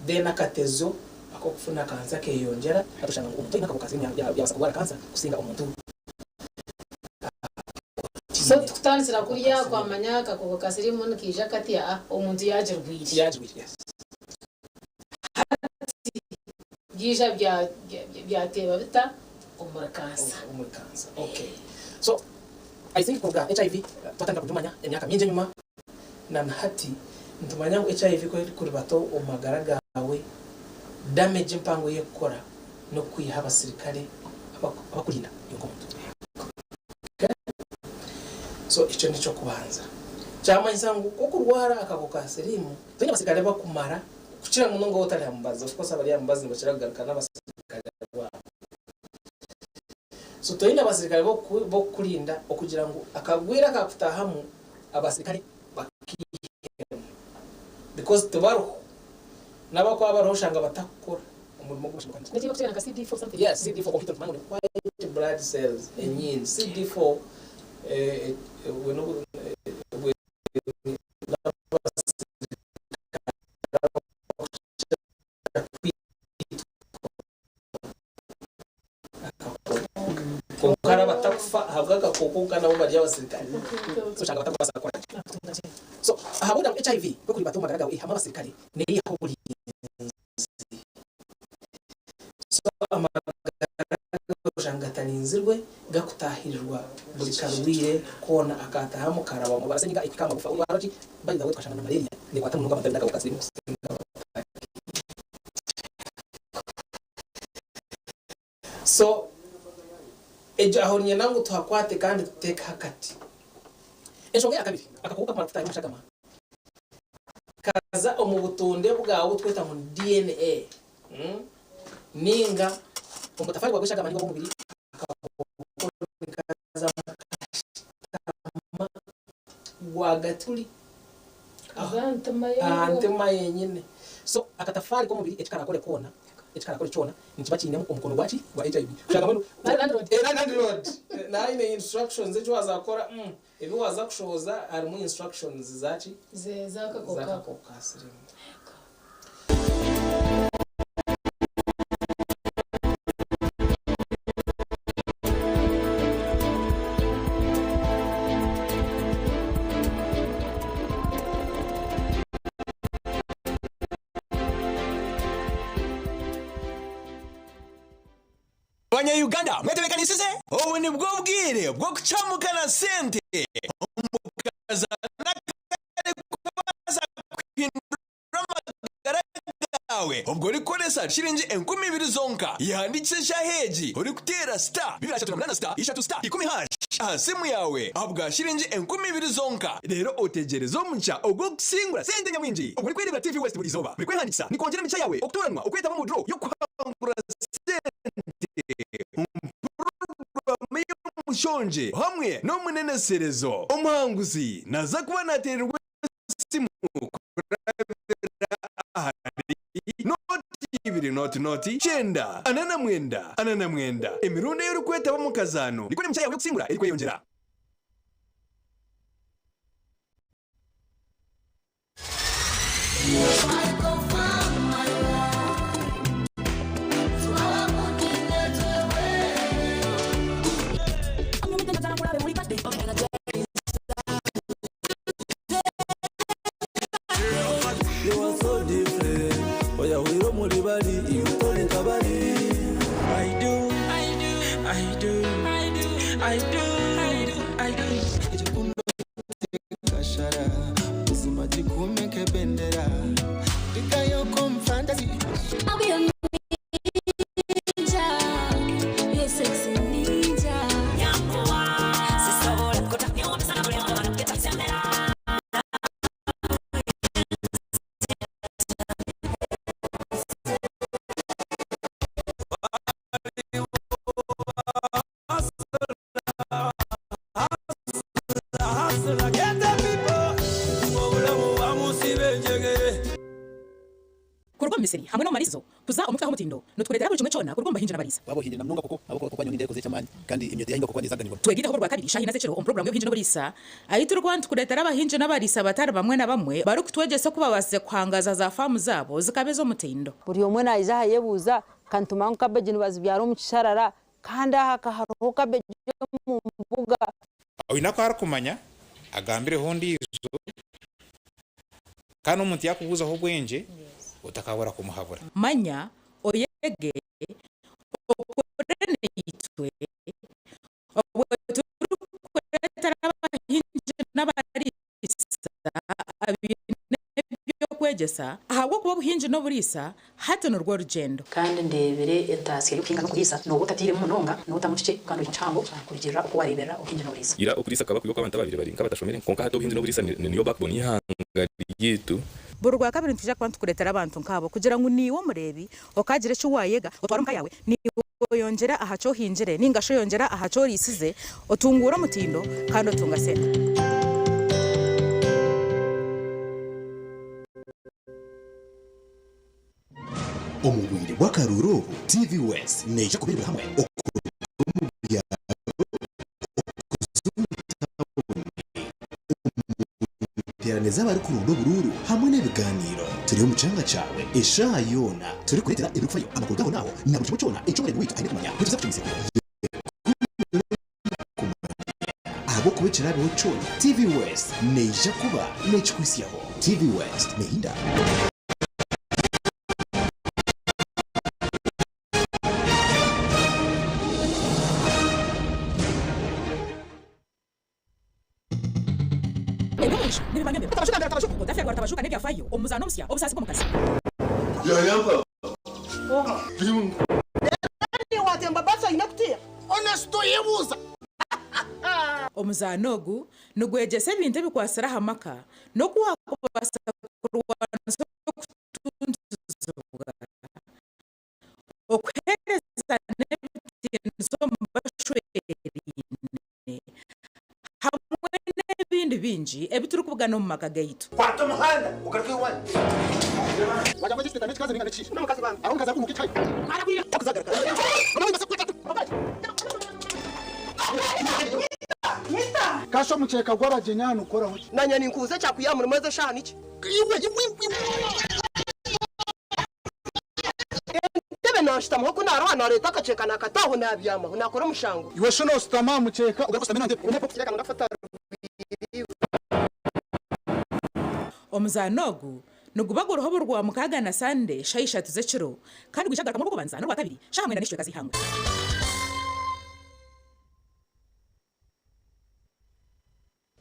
then akatezo akokufuna kansa keyongyera hati oshanga ngu omuntu oyine akakooko ka siriimu yabasa kurwara kansa kusinga omuntu So otiine tukutandikira akakooko kuriya ka siriimu. kwamanya akakooko ka siriimu nikaija katya ah omuntu yagirwire. Yagirwire yes. Hati byaija byateeba bita omuri kansa. Omuri kansa okay. So I think kuruga HIV twatandika kugimanya emyaka mingi enyima na nahati nitumanya ngu HIV ku erikuribata omu magara gaawe damage empango ei erikukora n'okukwihaho abasirikare abakurinda iwe nk'omuntu. Okay? So ekyo n'eky'okubanza. Kyamanyisa ngu ku okurwara akakooko ka siriimu toine abasirikare bakumara kukira munonga waaba otari aha mubazi. Of course abari aha mubazi nibakira kugaruka n'abasirikare baabo. So toine abasirikare b'okukurinda okugira ngu akagwire akakutahamu abasirikare bakiihemu because tibariho n'abakuba bariho oshanga batakukora omurimo ogu bashemereire Nekiri kuteera nka CD4 something. Yes, CD4 kwonka itwe nitumanya ngu ni white blood cells enyingi. CD4 eh, obwe n'obu obwe n'abasirikare abakukira kwitwa. Kwonka hariho abatakufa ahabw'akakooko kwonka nabo bari abasirikare. So oshanga batakubaasa kukora gye. So ahabw'okugira ngu HIV ku ekuribata omu magara gaawe eihamu abasirikare neyihaho oburinzi. So amagara gaawe oshanga gatarinzirwe gakutahirirwa buri karwaire koona akatahamu karabamu. Orwara senyiga ekuhika aha magufa, orwara ki, by the way twashanga na malaria nekwata munonga abantu abaine akahuka ka siriimu kusinga abatakaine. So egyo aho niinyenda ngu tuhakwate kandi tuteekeho akati. Enshonga eya kabiri, akakooko kakumara kutaaha omu shagama kaza omu butonde bwawe obu tweta ngu ni DNA ninga omu butafaari bwawe bw'eshagama ninga obw'omubiri akakooko nikazamu kashutama rwagati kuri aha ntima yenyine. So akatafaari k'omubiri eki karakore koona, eki karakore kyona nikiba kiinemu omukono gwaki? Gwa HIV. Kushanga mbwenu eh landlord naaba aine instructions eki waaza kukora umm ebi waaza kushohoza harimu instructions zaki? Z'akakooko ka siriimu. Banya Uganda mwetebekanisize? Obu nibwo bwire bw'okucamuka na sente omukazaano akarikubaasa kuhindura amagara gaawe obwo orikukoresa shiringi 2000 zonka. Yehandiikise eshaaha egi orikuteera star 238 star ishatu star ikumi hash aha simu yaawe ahabwa shiringi 2000 zonka reero otegyereze omugisha ogw'okusingura sente nyamwingi obwo orikwereebera TV West buri izooba. Buri kwehandiikisa nikwongyera emigisha yaawe okutooranwa okwetaba omu draw y'okuhangura sente omu puroguraamu y'omushongye hamwe n'omuneneserezo. Omuhanguzi naaza kuba naateererwa esimu kurabira ahari nooti ibiri nooti nooti kyenda 49 49. Emirundi ei orikwetaba omu kazaano nikwo n'emigisha yaawe y'okusingura erikweyongyera. Kuruga omu misiri hamwe n'omu mariisizo kuza omu kutaho omutindo, nitukureetera buri kimwe kyona kuruga omu bahingi n'abariisa. Waaba ohingire na munonga koko ahabw'okuba koko nyowe nindeeba ekoze eky'amaani kandi emyoto yahinga koko neeza kuganyirwamu. Twegaireho Orwakabiri shaaha ina z'ekiro omu puroguraamu y'obuhingi n'oburiisa, ahu turikuba nitukureetera abahingi n'abariisa batari bamwe na bamwe barikutwegyesa oku babaasize kuhangaaza za faamu zaabo zikaba ez'omutindo. Buri omwe naija aha ayebuuza, Ka nitumanya ngu kabeegi nibazibyara omu kisharara, kandi aha ka hariho kabeegi omu mbuga. Oine aku arikumanya agambireho ondiijo, kandi omuntu yaakubuuzaho obwengye, otakabura kumuhabura. Manya, oyege, okore naitwe, obwo turikukureetera abahingi n'abariisa abaine eby'okwegyesa, ahabw'okuba obuhingi n'oburiisa hati nirwo rugyendo. Kandi ndeebire entaasya y'okuhinga n'okuriisa, nooba otatairemu munonga, nootamu kikye kandi oihamu kihango kurugiirira oku waareeberera obuhingi n'oburiisa. Ira okuriisa kukaba kuri okw'abantu abaabaire bari nk'abatashomire, kwonka hati obuhingi n'oburiisa niyo backbone y'eihanga ryaitu. Buri Rwakabiri nitwija kuba nitukureetera abantu nk'abo kugira ngu naiwe omureebi okagira eki waayega otware omu ka yaawe, naiwe oyongyere aha ki ohingire nainga shi oyongyere aha ki oriisize, otunguure omutindo kandi otunga sente. Omu bwire bw'akaruuru obu, TV West neija kuba eri hamwe okuruga omu byaro okuza omu tauni omu nteerane z'abarikuronda oburuuru hamwe n'ebigaaniiro. Turi omu kyanga kyawe eshaaha yoona turikureetera ebirikufayo, amakuru g'ahonaaho na buri kimwe kyona eki omureebi waitu aine kumanya. Nituza kukimisibwa kumanya ahabw'okuba ekiraabeho kyona, TV West neija kuba neekikuhitsyaho. TV West neehinda. Eby'omumaisho nibimanywa mbere. Otafeerwa Rutabajuka n'ebyafaayo omu muzaano omusya Obusaasi bw'omukazi. Omuzaano ogu nigwegyesa ebintu ebikwatsire aha maka n'oku waakubaasa kurwanisa okutuntuzibwa, okuheereza n'ebitiinisa omu bashweraine hamwe n'ebindi bingi ebi turikubugana omu maka gaitu. Kwata omuhanda ogaruke owanyu. Kasha omukyeka gw'abagyenyi aha nigukoraho ki? Nanye ninkubuza ekyakwiha aha murimo ezi eshaaha niki? Iwe iwe iwe. Entebe nanshutamaho ku naroha nareeta akakyeka nakata aho nabyamaho nakora omushango. Iwe shi noshutama aha mukyeka ogaruka oshutame n'aha ntebe? Kireka ndafata rwiriwe. Omuzaano ogu niguba guriho buri Rwamukaaga na Sande shaaha ishatu z'ekiro kandi gwija kugarukamu Orwokubanza n'Orwakabiri shaaha mwenda n'ekicweka z'eihangwe.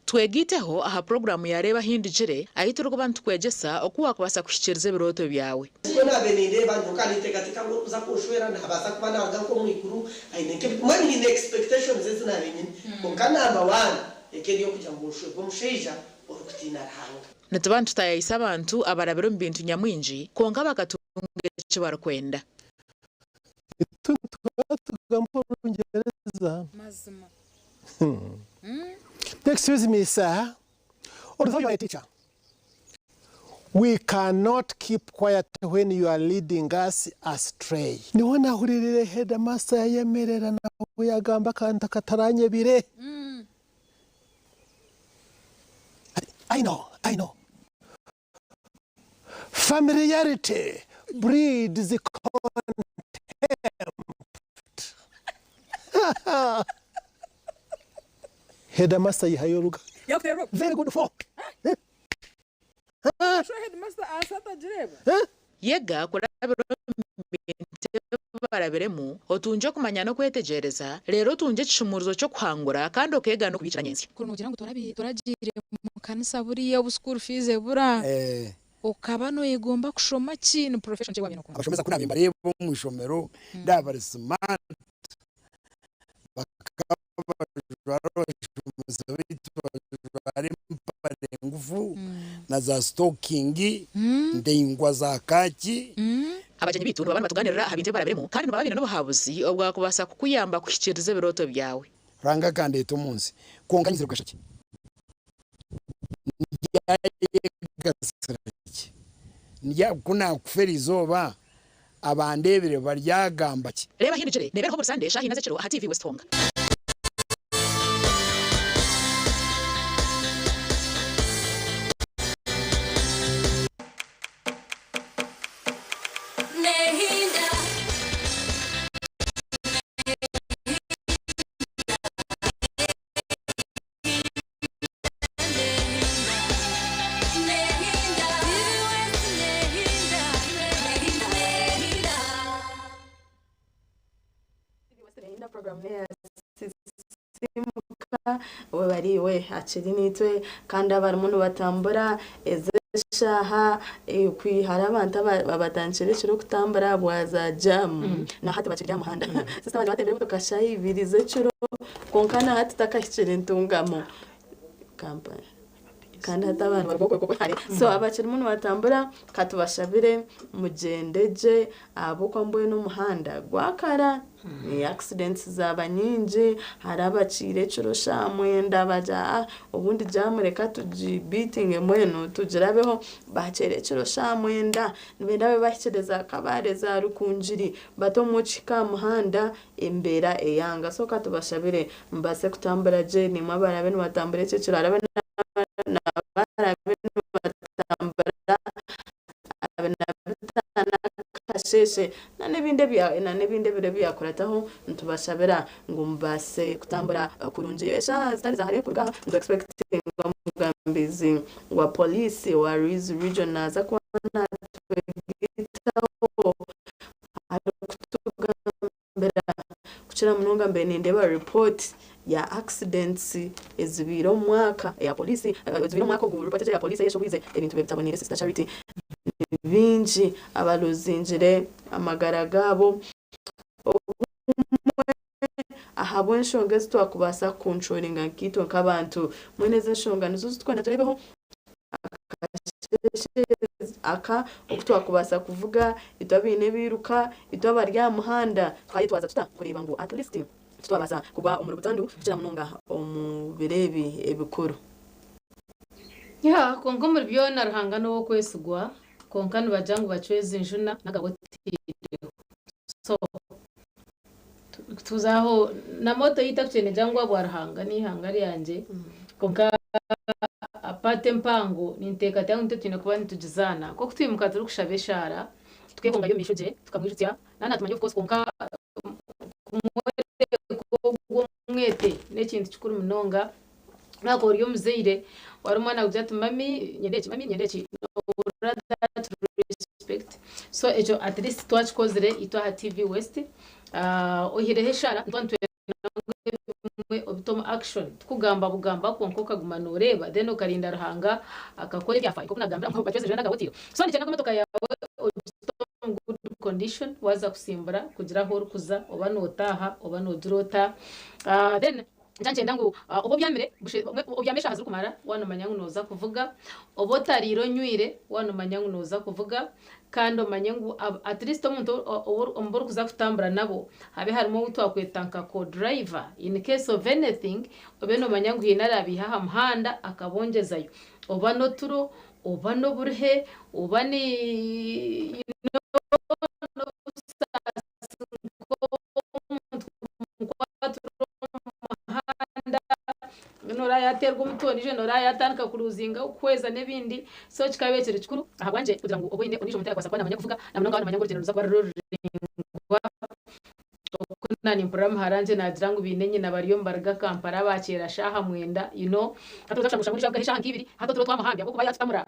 Twegaiteho aha puroguraamu ya Reeba Ahindugire ahu turikuba nitukwegyesa oku waakubaasa kuhikiiriza ebirooto byawe. Nikwo naabaire nindeeba, nyowe nkaba ninteekateeka ngu orikuza kunshwera naabaasa kuba naaruga nk'omu iguru, aine nk'ebi, mbwenu nyine expectations ezi naabaire nyine. Kwonka number one eka eri ey'okugira ngu nshwerwe omushaija orikutiina Ruhanga. Nituba nitutaayaayisa abantu abarabire omu bintu nyamwingi kwonka bakatunga eki barikwenda. Itwe nituba tugamba Orungyereza. Mazima. Excuse me sir, although you are a teacher, we cannot keep quiet when you are leading us astray. Niho nahuririire headmaster yayemerera nawe yagamba akantu akataranyebire. I know, I know. Familiarity breeds contempt. Headmaster yihayo oruga. Very good for. Yega kurabira omu bintu ebi barabiremu, otungye okumanya n'okwetegyereza, reero otungye ekishumuurizo ky'okuhangura kandi okeega n'okubiikira nyentsya. Kuri noogira ngu toragiire mu kanisa buriya obu school fees ebura, okaba nooyegomba kushoma ki? Ni profession ki ei waabaire nookunda? Abashomesa ku naabaire mbareeba omu ishomero ndaaba bari smart bakaba bajwara abashomesa baitu bajwara empare ngufu na za sitokingi ndaingwa za kaaki. Abagyenyi baitu nibaba nibatugaanirira aha bintu ebi barabiremu kandi nibaba baine n'obuhabuzi obwakubaasa kukuyamba kuhikiiriza ebirooto byawe. Ruhanga akandeeta omu nsi, kwonka nyizire kugasha ki? Ndyayegasira ki? Ku naakufa eri izooba, abandeebire baryagamba ki? Reeba Ahindukire neebeeraho buri Sande shaaha ina z'ekiro aha TV West Honga. Sisimuka we bari we akiri naitwe kandi abarimu nibatambura ezi eshaaha kwihara abantu abatandikire ekiro kutambura bwaza jaamu na hati bakiri aha muhanda. Sister wangye batembire emotoka shaaha ibiri z'ekiro kwonka na hati takahikire Ntungamo Kampala. Kandi hati abantu bari okwe okwe hare. So abakirimu nibatambura katubashabire mugyende gye ahabw'okuba mbwenu omuhanda gwakara. Accidents zaaba nyingi hariho abakiire ekiro shaaha mwenda bagira ah obundi jaamu reka tugibiitinge mbwenu tugirabeho bakyera ekiro shaaha mwenda nibenda babe bahikire za Kabale za Rukungiri bati omwoki kuhika aha muhanda embeera eyanga so katubashabire mubaase kutambura gye naimwe abaraabe nibatambura ekyo ekiro hariho abaraabe nibatambura abiri na bitaano akasheeshe n'ebindi ebiro ebyakurataho nitubashabira ngu mubaase kutambura kurungi. Eshaaha zitari za hare kuruga aha nitu expectinga omugambizi wa poliisi owa Rwizi region naaza kuba natwegaitaho arikutugambira kukira munonga mbaire nindeeba report ya accidents ezibaire omu mwaka eya police ezibaire omu mwaka ogu report egi eya police eyeshohwize ebintu bibaire bitaboniire sister Charity ni bingi abaluzingire amagara gaabo obumwe ahabw'enshonga ezi twakubaasa kucontrolinga nkaitwe nk'abantu mbwenu ezi enshonga nizo zitwenda tureebeho Aka oku twakubaasa kuvuga itwe abaine ebiiruka, itwe abari aha muhanda, twayetwaza tuta kureeba ngu at least titwabaasa kugwa omuri butandu kukira munonga omu biro ebi ebikuru. Yeah, kwonka omuri byona Ruhanga n'ow'okwesigwa, kwonka nibagira ngu bacweze enjuna n'agabo otaireho. So, tuza aho na moto yitu actually negira ngu abwa Ruhanga n'eihanga ryangye kwonka apart empango ninteekateeka ngu nitwe twine kuba nitugizaana nk'oku twimuka turikushaba eshaara tukehongayo omu maisho gye tukamwijutsya na natumanya of course kwonka kumworeka ogwo omwete n'ekintu kikuru munonga Waaba ori omuzaire wari omwana akugira ati mummy nyenda eki, mummy nyenda eki, nohurira that respect so ekyo at least twakikozire itwe aha TV West. Oihireho eshaara nituba nitwenda ngu. obimwe obite omu action tikugamba bugamba kwonka okaguma noreeba then okarinda Ruhanga akakora ebyafaayo nkoku nagambire ngu bacweze Joanna Gawotiro. So nikyenda ngu emotoka yaawe ogite omu good condition waaza kusimbura kugira ahu orikuza oba notaaha oba nogira ota then Nikyo nikyenda ngu obe obyamire obyame eshaaha zirikumara waaba noomanya ngu nooza kuvuga, obe otariire onywire waaba noomanya ngu nooza kuvuga, kandi omanye ngu at least omuntu omu bu orikuza kutambura nabo habe harimu ou twakweta nka co-driver in case of anything obe noomanya ngu haine araabiiha aha muhanda akabongyezayo. Oba n'oturo, oba n'oburuhe, oba ni you know n'obusaasi nk'omuntu kumukwatura omu muhanda, mbwenu oraba yateerwa omutwe ondiijo oraba yatandika kuruzinga okuhweza n'ebindi, so kikaba kiri kikuru ahabwangye kugira ngu obe oine ondiijo muntu arakubaasa kuba naamanya kuvuga na munonga waaba noomanya ngu orugyendo niruza kuba ruri ruraingwa. Oku naanimpurira muharangye naagira ngu baine nyina bariyo nibaruga Kampala baakyera shaaha mwenda you know, hati oza kushanga ondiijo avugaho eshaaha nk'ibiri hati oturo twamuhambya ahabw'okuba yaatutamura.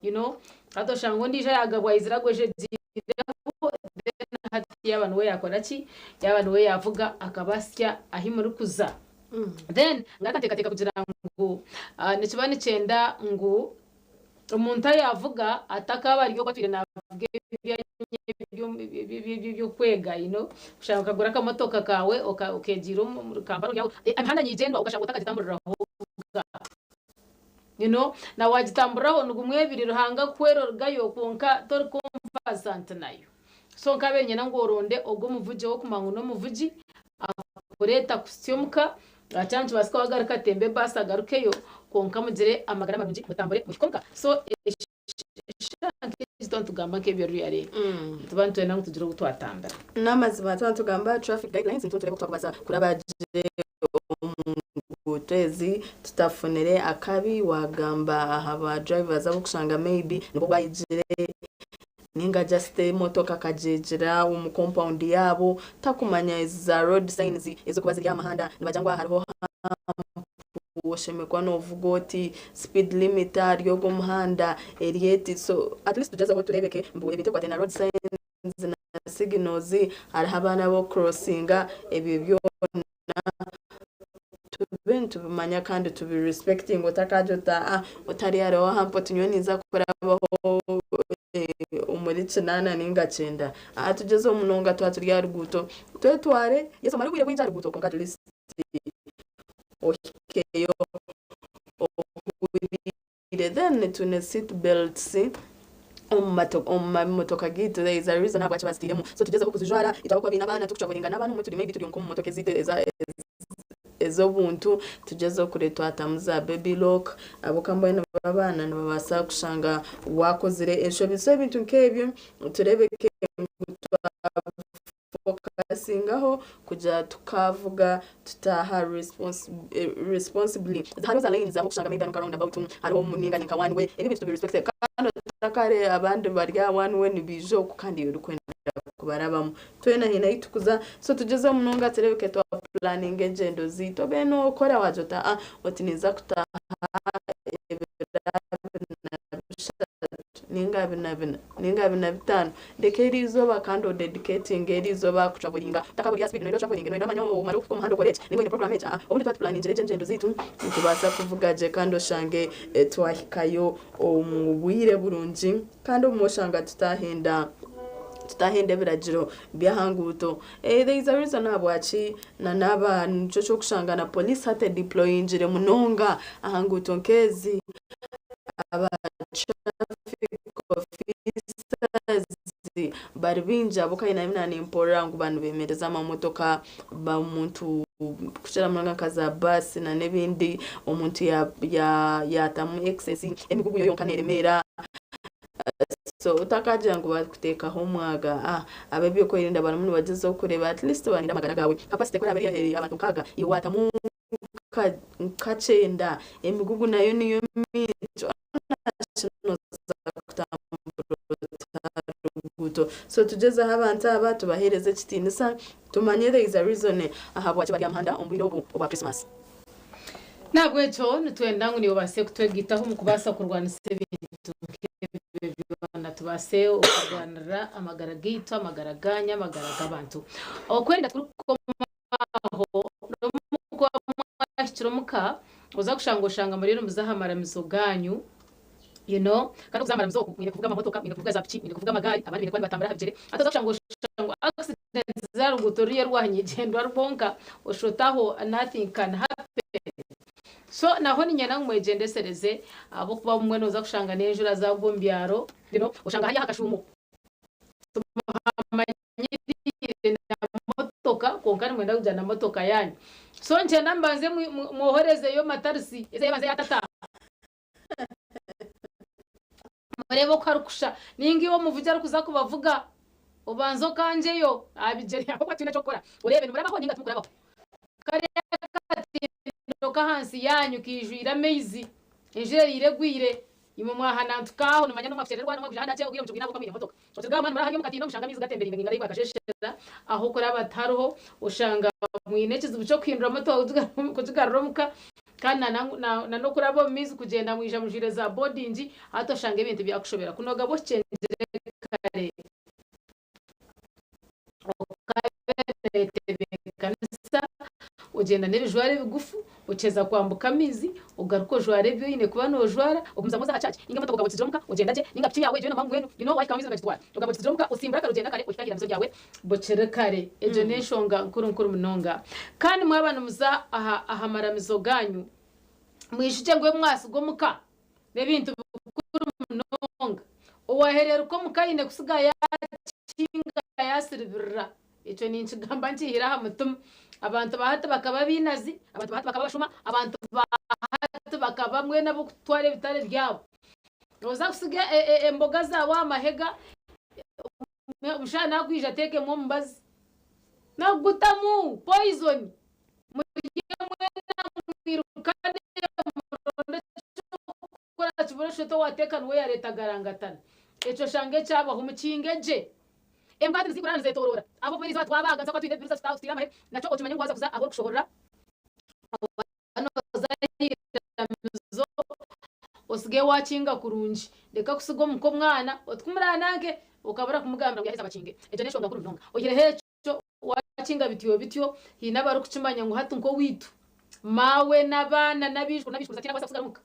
You know hati oshanga ondiijo ayagabwa aizire agwejegyireho then hati yaaba niwe yaakora ki, yaaba niwe yaavuga akabasya ahi murikuza. Then ngaruka nteekateeka kugira ngu nikiba nikyenda ngu omuntu ayaavuga atakaaba ari ogwo atwire naavuga eby'okwega you know kushanga okagura akamotoka kaawe okeegiira omuri Kampala ori aho, emihanda nigyendwa okashanga otakagitamburiraho. You know, na wagitamburiraho nigumwe ebiri Ruhanga akuhwere orugayo kwonka tori conversant nayo. So nkabaire niinyenda ngu oronde ogwo omuvugi owokumanya ngu nomuvugi akureete akuhitsye omuka kyaba nikibaasika wagaruka atembe ebaasi agarukeyo kwonka mugire amagara marungi mutambure muhike omuka. So eshaaha nk'egi twaba nitugamba nk'ebyo really nituba nitwenda ngu tugire obu twatambura. N'amazima twaba nitugamba aha traffic guidelines nituba nitureeba oku twakubaasa kuraba gye omu nguuto ezi tutafunire akabi. Waagamba aha ba drivers ab'okushanga maybe nibwo bayegire ninga just emotoka akagyegyera omu compound yaabo takumanya ezi za road signs ezirikuba ziri aha muhanda nibagira ngu aha hariho hump oshemereire kuba noovuga oti, speed limit ahari ogu omuhanda eri eti so at least tugyezeho tureebeke ngu ebintu ebikwataine na road signs na signals hariho abaana ab'okucrossinga ebyo byona tube nitubimanya kandi tubi respectinge otakagira oti aa otari hariho hump oti nyowe ninza kurabaho omuri kinaana ninga kyenda aa tugyezeho munonga twaba turi aha ruguuto twetware yes omare obwire bwingi aha ruguuto kwonka at least ohikeyo ohuriire then twine seat belts omu mamotoka gaitu there is a reason ahabwaki bazitairemu so tugyezeho kuzijwara itwe abakuba baine abaana turikutravelinga n'abaana obumwe turi maybe turi nk'omu motoka ezaitu ez'obuntu tugyezeho kureba twatamu za baby lock ahabw'okuba mbwenu abaana nibabaasa kushanga wakozire enshobi so ebintu nk'ebyo tureebeke ngu twa Fokasingaho kugira tukavuga tutaaha responsibly. Hariho za lanes ahu okushanga maybe hariho nka round about hariho ninga ni nka one way ebi ebintu tubi respecte kandi otakare abandi bari aha one way nibaija oku kandi iwe orikwenda kubarabamu. Twena haine ahu turikuza so tugyezeho munonga turebeke twa pulaninga engyendo zeitu obe nokora wagira oti aa oti ninza kutaaha ebiro abiri na bishatu ninga abiri na bina ninga abiri na bitaano Reka eri izooba kandi odedicatinge eri izooba aha kutravelinga. Otakaba ori aha speed noyenda otravelinge noyenda omanye omare okuhika omu muhanda okore eki ninga oine program egi aa obundi twaba tupulaningire gye engyendo zaitu nitubaasa kuvuga gye kandi oshange twahikayo omu bwire burungi kandi obumwe oshanga tutahenda tutahenda ebiragiro by'aha nguuto. There is a reason ahabwaki na n'aba nikyo ky'okushanga na police hati ediployingire munonga aha nguuto nk'ezi aba traffic officers bari baingi ahabw'okuba haine abu naanimpurira ngu baba nibeemereza amamotoka omuntu kukira munonga nka za baasi n'ebindi omuntu yaatamu excess emigugu yo yonka neeremeera so otakagira ngu baakuteekaho omwaga ab'ebyokwerinda barimu nibagyezaho kureeba at least barinde amagara gaawe capacity ku eraabe eri abantu nkaaga iwe waatamu nka kyenda emigugu nayo niyo mingi ruguuto so tugyezeho abantu aba tubaheereze ekitiinisa tumanye there is a reason ahabwaki bari aha muhanda omu bwire obu obwa Christmas. N'ahabw'ekyo nitwenda ngu naiwe obaase kutwegaitaho omu kubaasa kurwanisa ebintu nk'ebyo byona, tubaase okurwanirira amagara gaitu, amagara gaanyu, amagara g'abantu. Okwerinda tikurikukoma aho, n'obu mukuba. muhikire omuka, oza kushanga oshanga muriyo nimuza aha maramizo gaanyu, you know, kandi okuza aha maramizo okwo mwine kuvuga amamotoka, mwine kuvuga za piki, mwine kuvuga amagaari, abandi baine kuba nibatambura aha bigyere, hati oza kushanga oshanga ngu accidents z'aha ruguuto ruriya rwa nyigyendwa rwonka, oshusha oti aho nothing can happen. So naho niinyenda ngu mwegyendesereze ahabw'okuba obumwe nooza kushanga n'enjura zaagwa omu byaro, you know, oshanga hariyo akashuumo timuhamanyiriire na motoka kwonka nimwenda kugira na motoka yaanyu. So niinyenda mubanze mwohorezeyo matarisi ezi ebanze yaatata. Mureebe oku harikushusha. Nainga iwe omuvugi arikuza kubavuga, obanze okangyeyo aha bigyere ahabw'okuba tihaine eky'okukora. Oreebe nimurabaho nainga timukurabaho. Kariya akatindo k'ahansi yaanyu kaijwire amaizi, enjura eraire egwire, imwe mwahanantuka aho nimumanya n'omwe akukyererwa n'omwe akugira ahandi akye obwire mukibwine ahabw'okuba mwine emotoka. Oturuga aha mwanya muraba hariya omu katindo mushanga amaizi gatembereire ngu engaro akasheshera aho kuraba tihariho oshanga mwine ekizibu ky'okuhindura motoka kugigarura omuka kandi na n'okuraba omu maizi kugyenda mwija mujwaire za boarding hati oshanga ebintu byakushobera kunoga bw'okikyengire kare okabetebekanisa ogyenda n'ebijwaro ebigufu okyeza kwambuka amaizi ogaruka ojwara ebi oine kuba nojwara ogumizamu oza aha church ninga emotoka okaba ogitsigire omuka ogyenda gye ninga piki yaawe egyo yoona mbwenu you know wahika amaizi nibagitwara okaba ogitsigire omuka osimbura kare ogyenda kare ohika aha iramizo ryawe bukiri kare egyo n'enshonga nkuru nkuru munonga kandi mwaba nimuza aha aha maramizo ganyu mwijukye ngu ebi mwasiga omuka N'ebintu bikuru munonga. Owaahereeruka omu ka aine kutsiga yaakinga yaasiribirira. Ekyo ninkigamba nkiihire aha mutima. Abantu ba hati bakaba abainazi, abantu ba hati bakaba abashuma, abantu ba hati bakaba mbwenu ab'okutwara ebitare byabo. Nooza kutsiga emboga zaawe aha mahega, omushaija naakwija ateekemu omubazi, naakugutamu poison. Murye mwena mwirukane muronde eky'okukora kibure shweta owateeka niwe yareeta agarangatana. Ekyo oshange kyabaho mukinge gye. Embwa tizikuraara nizetoroora ahabw'okuba eriizooba twabaaga nituba twine ebibiriza tutaire amahega nakyo okimanye ngu waaza kuza ahu orikushohorera Waaba nooza aha iramizo osige waakinga kurungi. Reka kusiga omuka omwana oti ku muraananke okabura kumugambira ngu yaaheza bakinge. Egyo n'enshonga nkuru munonga. Oihireho ekyo waakinga bityo bityo haine abarikukimanya ngu hati nk'owaitu maawe n'abaana n'abaijukuru n'abaijukuru tihaine arikubaasa kusigara omuka.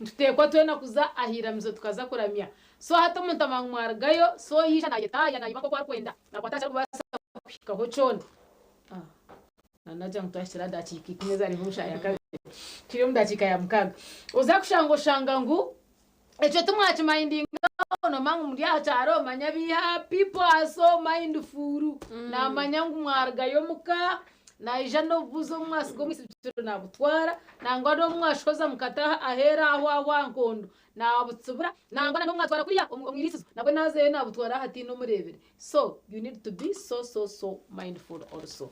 Nituteekwa twena kuza aha iramizo tukaza kuramya. So hati omuntu amanya ngu mwarugayo, so yaija nayetaaya nayiba nk'oku arikwenda, nakwata aha ki arikubaasa kuhikaho kyona. Nanagira ngu twahikire aha dakiika ikumi ezaarenga omu shaaha ya kabiri, turi omu dakiika ya mukaaga. Oza kushanga oshanga ngu ekyo timwakimayindingaho, noomanya ngu muri aha kyaro manya biiha people are so mindful, naamanya ngu mwarugayo omuka, Naija n'obubuzi obu mwasiga omu isibikiro naabutwara, nangwa n'obu mwashohoza mukata aheeru aho aho aha nkondo naabutsibura, nangwa n'obu mwatwara kuriya omu iriisizo nabwo naazayo naabutwara aho hataine omureebire. So you need to be so so so mindful also.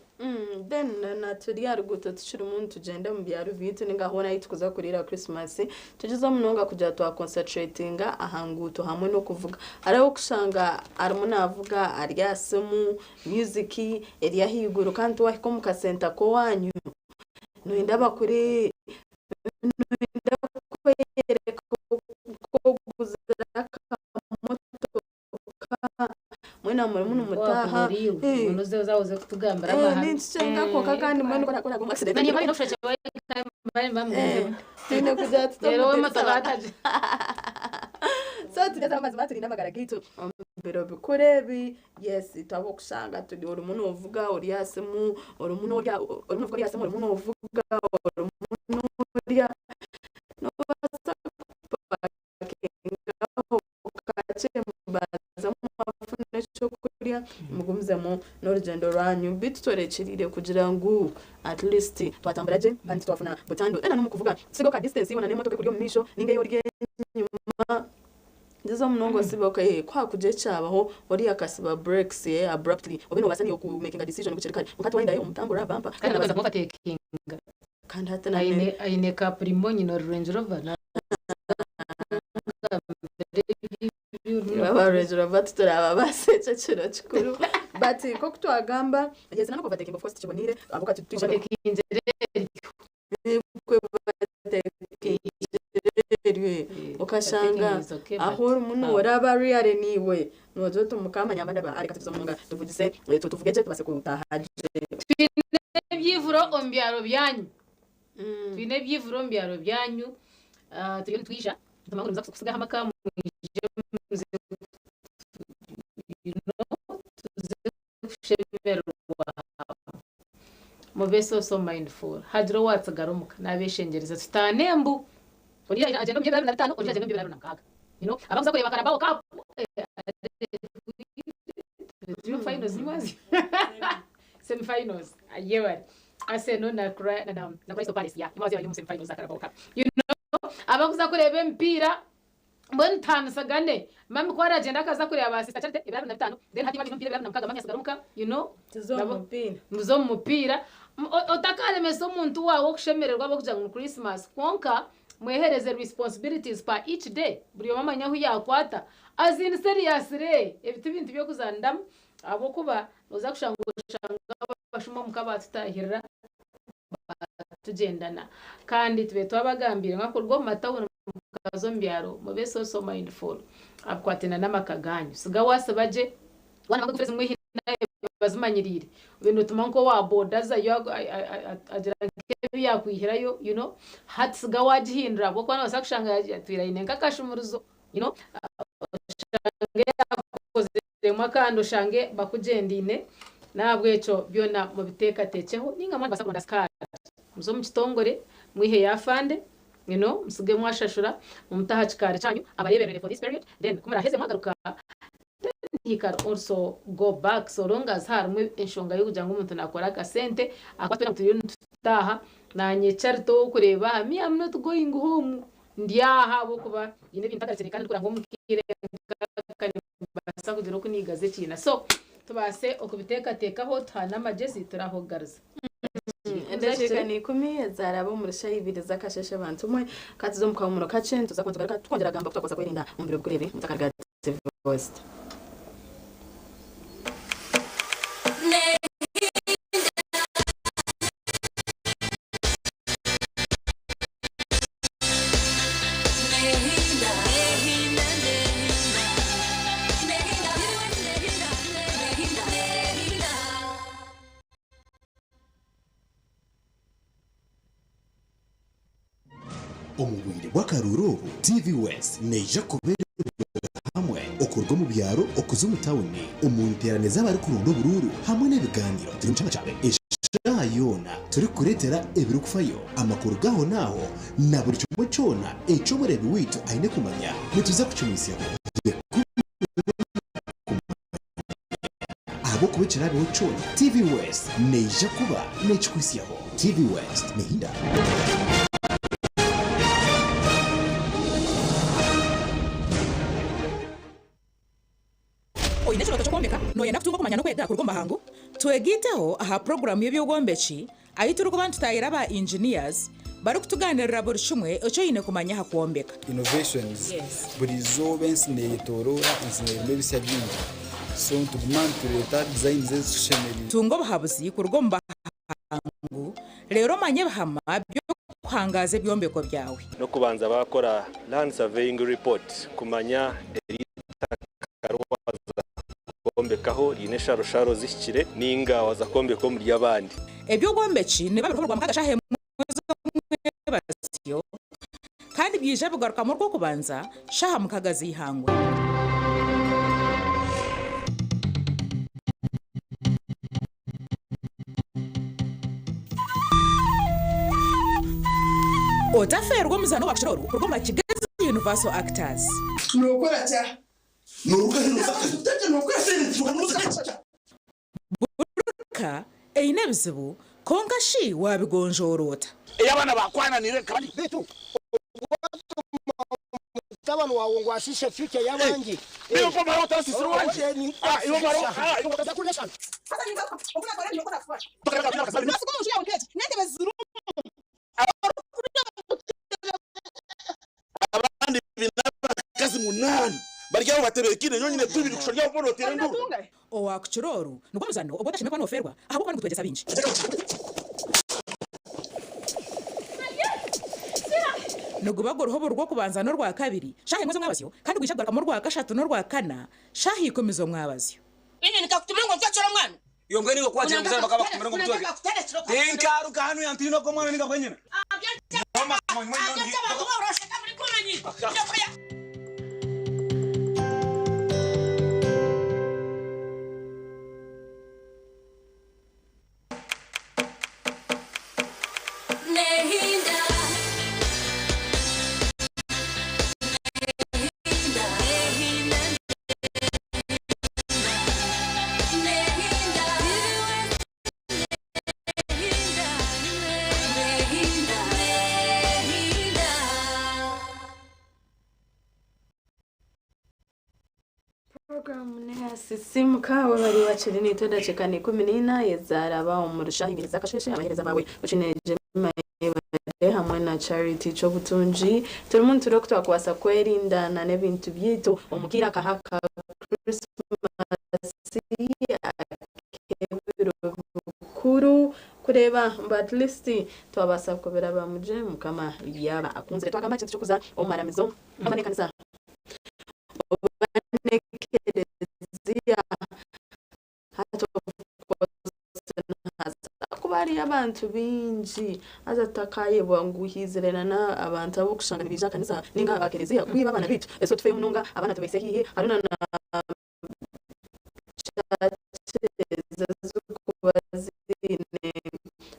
Then na turi aha ruguuto tukirimu nitugyenda omu byaro byaitu ninga hoona ahu turikuza kuriira Christmas, tugyezeho munonga kugira twa concentratinga aha nguuto hamwe n'okuvuga. Hariho ow'okushanga arimu naavuga ari aha simu, Music eri ahaiguru kandi tiwahika omu kasenta k'owanyu noyenda bakure noyenda kwereka nk'oguzire akamotoka mwena murimu nimutaaha ninkikyenga kwonka kandi mbwenu ku oraakora omu accident twine kugira tuta so tugyezeho mazima turinde amagara gaitu omu biro bikuru ebi. Yes itwe ab'okushanga turi orimu noovuga ori aha simu, orimu norya orimu noovuga ori aha simu, orimu noovuga, orimu norya, noobaasa kupakingaho kakye mubanze mwafuna ekyokurya mugumizemu n'orugyendo rwanyu beitu tworekyereire kugira ngu at least twatambura gye kandi titwafuna butandu. Then n'omu kuvuga osigeho ka distance yoona n'emotoka ekuri omu maisho ninga ei ori enyima. Nziza munonga osibe ok ku hakugira ekyabaho oriya akasiba brakes abruptly obe nobaasa niiwe ku makinga decision bukiri kare kwonka hati wayendayo omutambura bampa Kandi nabaza kuovertakinga kandi hati na aine aine ka primo nyine ori Range Rover aba Range Rover titurababaasa ekyo kiro kikuru but nkoku twagamba yes na n'okuovertakinga of course tikiboniire ahabw'okuba titwija Overtakingire eryo. Okashanga ahu orimu nooraba really naiwe noogira oti Mukama nyamba ndaba reka tuze omunga tuvugise tuvuge gye tubaase kutaaha gye. Twine ebyivuro omu byaro byanyu. Twine ebyivuro omu byaro byanyu, turiyo nitwija, nitumanya ngu nimuza kusigaho amaka mwije muze you know, tuze kushemererwa hamwe. Mube so so mindful. Hagira owatsigara omuka nabeshengyereza tutaane embu. Ondiijo agyende omu by'ebiro 25, ondiijo agyende omu by'ebiro 26. You know, abakuza kureeba Carabao Cup, turi omu finals nimwazi? Semi finals, yebare. Arsenal na na Crystal Palace, yeah, nimwazi bari omu semi finals za Carabao Cup. You know, abakuza kureeba emipiira Mbwenu tutanisagane. Mummy ku aragyenda akaza kureeba ba sister Charity ebiro 25 then hati baine omupiira ebiro 26 mummy asigara omuka you know. Tuze omu mupiira. Muze omu mupiira. Otakaremesa omuntu waawe okushemererwa ahabw'okugira ngu ni Christmas kwonka mwehereze responsibilities per each day buri omwe amanye ahu yaakwata. As in seriously ebi ti bintu by'okuzaniramu ahabw'okuba nooza kushanga oshange abashuma omuka baatutaahirira tugyendana kandi tube twabagambiire ngu akuruga omu matawuni mukaza omu byaro mube so so mindful abikwataine n'amaka ganyu siga wasiba gye waaba ngu zimwe bazimanyiriire obe notuma nk'owa boda azayo agira nk'ebi yakwihirayo you know hati siga wagihindura ahabw'okuba nobaasa kushanga yatwire aine nk'akashumurizo you know oshange yakoziremu akandi oshange bakugyendaine n'ahabw'ekyo byona mubiteekateekyeho ninga mwaba nimubaasa kuronda sikaari muze omu kitongore mwiheyo afande you know musige mwashashura mumute aha kikaari kyanyu abareeberere for this period then ku muraheze mwagaruka then he can also go back so long as harimu enshonga y'okugira ngu omuntu nakora akasente ahakuba twena turiyo nitutaaha nanye Charity ow'okureeba aha me am not going home Ndi aha ahabw'okuba nyine ebintu ntagarukire kandi ndikureba ngu omu kaire nk'aka nimbaasa kugira oku niigaza ekiina. So tubaase okubiteekateekaho tuhaane amagyezi turaahogariza. Endakiika ni ikumi ezaraba omuri shaaha ibiri z'akasheeshe bantu mwe ka tuze omu kahumuro kakye nituza kuba nitugaruka twongyera kugamba oku twakubaasa kwerinda omu biro bikuru ebi mutakarga TV West. Omu bwire bw'akaruuru obu, TV West neija kuba eri hamwe okuruga omu byaro okuza omu tawuni omu nteerane z'abarikuronda oburuuru hamwe n'ebigaaniiro. Turi omu kyanga kyawe eshaaha yoona turikukureetera ebirikufayo, amakuru g'ahonaaho na buri kimwe kyona eki omureebi waitu aine kumanya nituza kukimwitsyaho. Yekubire kumanya ahabw'okuba ekiraabeho kyona TV West neija kuba neekikuhitsyaho. TV West nehinda. Oine ekirooto ky'okwombeka? Nooyenda kutunga okumanya n'okwega kuruga omu bahangu? Twegaiteho aha puroguraamu y'eby'obwombeki ahu turikuba nitutaahira aba engineers barikutugaaniirira buri kimwe eki oine kumanya aha kwombeka. Innovations, Buri izooba ensi neyetoroora, ensi nerimu ebisya bingi so nituguma nitureeta designs ezitushemereire. Tunga obuhabuzi kuruga omu bahangu reero omanye ebihama by'okuhangaaza ebyombeko byawe. N'okubanza baakora Land Surveying Report kumanya eri eitaka riwaza kwombekaho riine ensharosharo zihikire ninga waza kwombeka omuri abandi. Eby'obwombeki nibiba biriho Orwamukaaga shaaha emwe z'omwebazyo kandi byaija bigarukamu Orwokubanza shaaha mukaga z'eihangwe. Otafeerwa omuzaano gwa Kukira Oru kuruga omu Kigezi Universal Actors. Nokora kya? Buri ka eine ebizibu, kwonka shi waabigonjoora ota? Ei abaana bakwananire nkaba ndi. Beitu obwatuma omutabani waawe ngu ashiishe future y'abandi. Abandi baine abakazi munaana bari aho batebeekaine, nyowe nyine tubiri kusha ori aho boona oteera enduuru. Owaakukira oru nigwo muzaano ogu otashemereire kuba noofeerwa ahabw'okuba nigutwegyesa bingi. Niguba guriho buri Rwokubanza n'Orwakabiri shaaha emwe z'omwabazyo kandi gwija kugarukamu Orwakashatu n'Orwakana shaaha ikumi z'omwabazyo. Puroguraamu n'eyasisiimuka webare wakiri naitwe edakiika ni 14 ezaaraba omu rushaaha ibiri z'akasheeshe abaheereza baawe Okinene Jemima Yebare hamwe na Charity Kyobutungi turimu nitureeba oku twakubaasa kwerinda na n'ebintu byaitu omu kaire aka aka Krisimasi ak'ebiro bikuru kureeba ngu at least twabaasa kubirabamu gye Mukama yaaba akunzire. Twagamba aha kintu ky'okuza omu maramizo oba n'ekanisa oba n'ekereziya hati kuba hariyo abantu baingi haza tutakayebwa ngu haizire n'abantu ab'okushanga nibaija aha kanisa ninga aha kereziya kwiba abaana baitu so tufeyo munonga abaana tubaise haihi hariho na churches ezirikuba ziine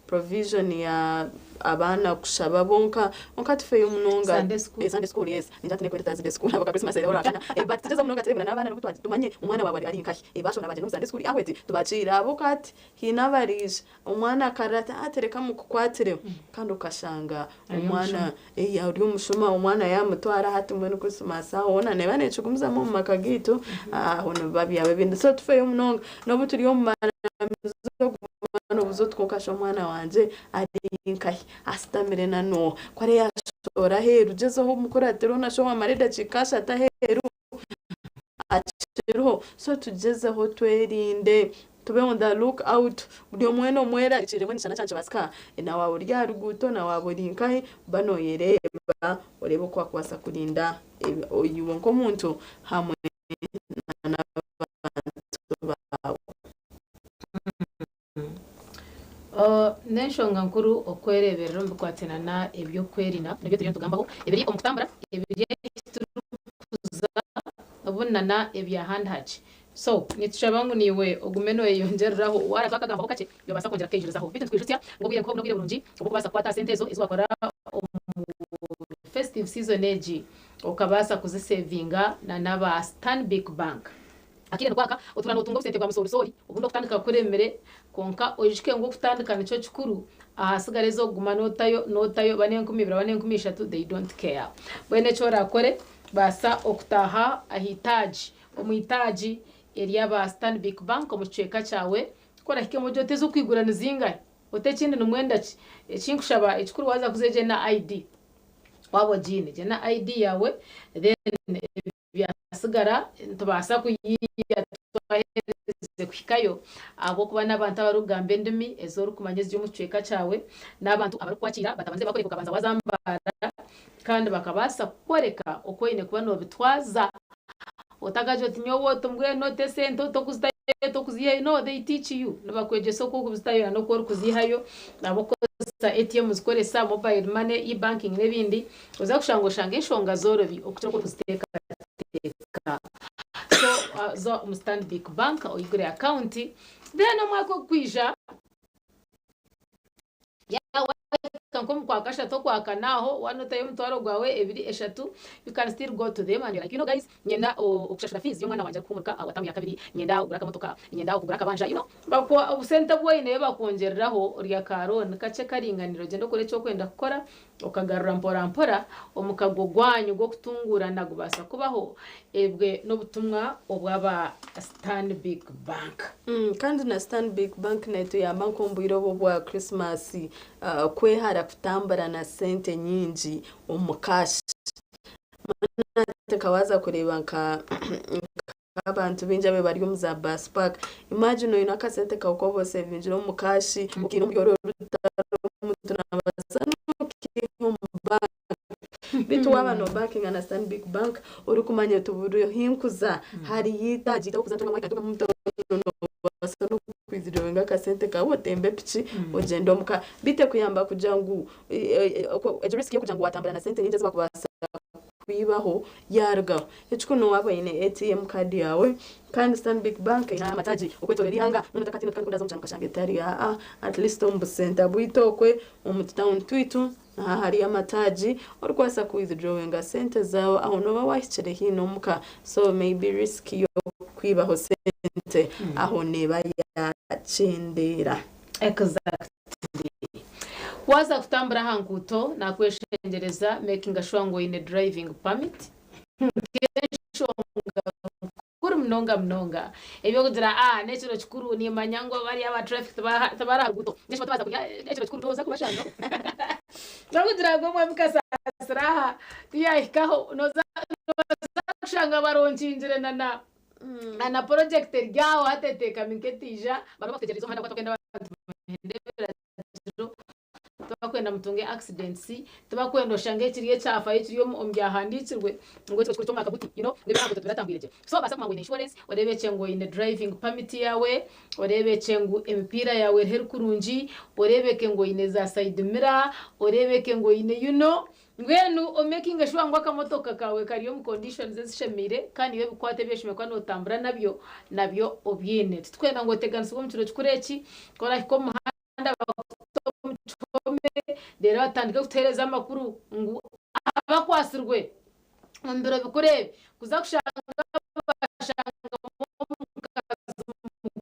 provision ya abaana kushaba bonka kwonka tufeyo munonga Sunday school. Eh, Sunday school yes ningira nti nekwenda Sunday school ahabwa Christmas eriho orwakana Eh, but tugyezeho munonga tureebe n'abaana nobu tumanye omwana waawe ari nkahi Eh, bashoma bagyenda omu Sunday school ahweti tubakiire abo hati haine abariija omwana akarira ati ati reka mukukwatireho kandi okashanga Ari omwana omushuma. eh, ari omushuma omwana yamutwara hati mbwenu Christmas aho hoona neeba nekigumizamu omu maka gaitu aho nibiba byaba ebindi so tufeyo munonga nobu turi omu maramizo guma noobuuza oti kwonka shi omwana wangye ari nkahi ashutamire na n'oha ku araabe yaashohora aheeru gyezaho omukuratire onashe wamara edakiika ashatu aheeru akiriho so tugyezeho twerinde tube on the look out buri omwe weena omwerarikirire mbwenu kyana kyakibaasika na waaba ori aha ruguuto na waaba ori nkahi ba nooyereeba oreebe oku waakubaasa kurinda iwe nk'omuntu hamwe n'abantu baawe. N'enshonga nkuru okwereeberera omu bikwatiraine n'eby'okwerinda nibyo turiyo nitugambaho ebiri omu kutambura, ebiri ahu turikuza obundi na n'eby'ahandi hakye. So nitushaba ngu naiwe ogume nooyeyongyereraho waaba waakagambaho kakye noobaasa kwongyera kukeijurizaho. Beitu nitukwijutsya ngu obwire nk'obu n'obwire burungi obw'okubaasa kukwata aha sente ezo ezi waakora omu festive season egi okabaasa kuziseevinga na n'aba Stanbic Bank. Akaire nikwaka, otuura nootunga obusente bwa musoorisoori, obundi okutandika kuremire, kwonka oijuke ngu okutandika nikyo kikuru, ahasigara ez'okuguma nootayo nootayo oba n'enkumi ibiri oba n'enkumi ishatu they don't care. Mbwenu eki oraakore, baasa okutaaha aha itaagi, omu itaagi ery'aba Stanbic Bank omu kicweka kyawe, ku orahikemu ogire oti ez'okwigura ni zingahi? Oti ekindi nimwenda ki? Eki nkushaba ekikuru waaza kuza gye na ID, waaba ogiine, gye na ID yaawe then Ebyasigara nitubaasa kuyiiya twaherize kuhikayo ahabw'okuba n'abantu abarikugamba endimi ezi orikumanya eziri omu kicweka kyawe, n'abantu abarikukwakiira batabanze bakworeka okabanza wazambaara kandi bakabaasa kukworeka oku oine kuba noobitwaza otakagira oti nyowe oti mbwenu oti esente oti okuzitayo oti okuziihayo no they teach you nibakwegyesa oku orikuzitayo n'oku orikuziihayo ahabw'okukozesa ATM zikoresa mobile money, e-banking n'ebindi. Oza kushanga oshanga enshonga zorobi okukira oku orikuziteekateeka. So za omu Stanbic Bank oyigure akawunti then omwaka ogukwija wahika nk'omu kwakashatu okwakana aho waaba notayo omutwaro gwawe ebiri eshatu you can still go to them and you're like you know guys nyenda okushashura fees y'omwana wangye arikuhumurika awa tamu yakabiri nyenda okugura akamotoka nyenda okugura akabanja you know bakuha obusente obu oine bakwongyereraho orya ka loan kakye karinganire ogyende okore eki orikwenda kukora Okagarura mpora mpora omukago gwanyu gw'okutunguurana gubaasa kubaho, ebwe n'obutumwa obw'aba Stanbic Bank. Kandi na Stanbic Bank netuyamba nk'omu bwire obu obwa Christmas kwehara kutambura na sente nyingi omu cash. Hati nka waaza kureeba nka Abantu baingi abe bari omu za bus park, imagine oine akasente kawe ku oba osevingire omu cash okiiha omuri oru orutaro omuntu nabaasa n'okukiiha omu bank beitu waaba nobankinga na Stanbic bank orikumanya oti buri ahu nkuza hariyo itaagi ahokuza ntungamu nobaasa n'okwija. kwithdrawinga akasente kaawe otembe epiki ogyende omuka. Beitu ekuyamba kugira ngu egyo risk y'okugira ngu waatambura na sente nyingi ezi bakubaasa kwibaho yaarugaho. Ekikuru waaba oine ATM card yaawe kandi Stanbic Bank eine amataagi okwetooroora eihanga, mbwenu otakatiina oti kandi ku ndaaza omu kyaro nkashanga etariyo aa at least omu busenta bwaitu okwe omu tutawuni twaitu niho hariyo amataagi orikubaasa ku withdrawinga sente zaawe aho nooba waahikire haihi omuka so maybe risk y'okwibaho sente aho neeba yaakyendeera. Exactly. Waaza kutambura aha nguuto nakweshengyereza makinga sure ngu oine driving permit nk'enshonga nkuru munonga munonga. Eby'okugira ah n'ekiro kikuru nimanya ngu bariya aba traffic tibari aha ruguuto mbwenu shi tibaaza kurya ekiro kikuru nooza kubashangaho? N'okugira ngu omwami Kasasira aha tiyahikaho nooza kushanga baronkingire na na na project eri aho hati eteekami nk'etiija bariho bakutegyereize omuhanda ahabw'okuba tibarikwenda abantu bahende ebiragiro, tibakwenda mutunge accidents, tibakwenda oshange ekiri ekyafayo ekiri omu byahandiikirwe ngu ekiro kikuru ky'omwaka guti you know ngu eby'aha nguuto tibiratambwire gye. So obaase kumanya ngu oine insurance, oreebekye ngu oine driving permit yaawe, oreebekye ngu emipiira yaawe eriho eri kurungi, oreebeke ngu oine za side mirror, oreebeke ngu oine you know Mbwenu omekinge shuwa ngu akamotoka kaawe kari omu conditions ezishemeire kandi iwe ebikwaato ebi oshemereire kuba notambura nabyo, nabyo obyine. Titukwenda ngu oteganisibwe omu kiro kikuru eki, ku orahika omu muhanda bakute omu kihome reero batandike kutuheereza amakuru ngu abakwatsirwe omu biro bikuru ebi kuza kushanga bashangamu omukazi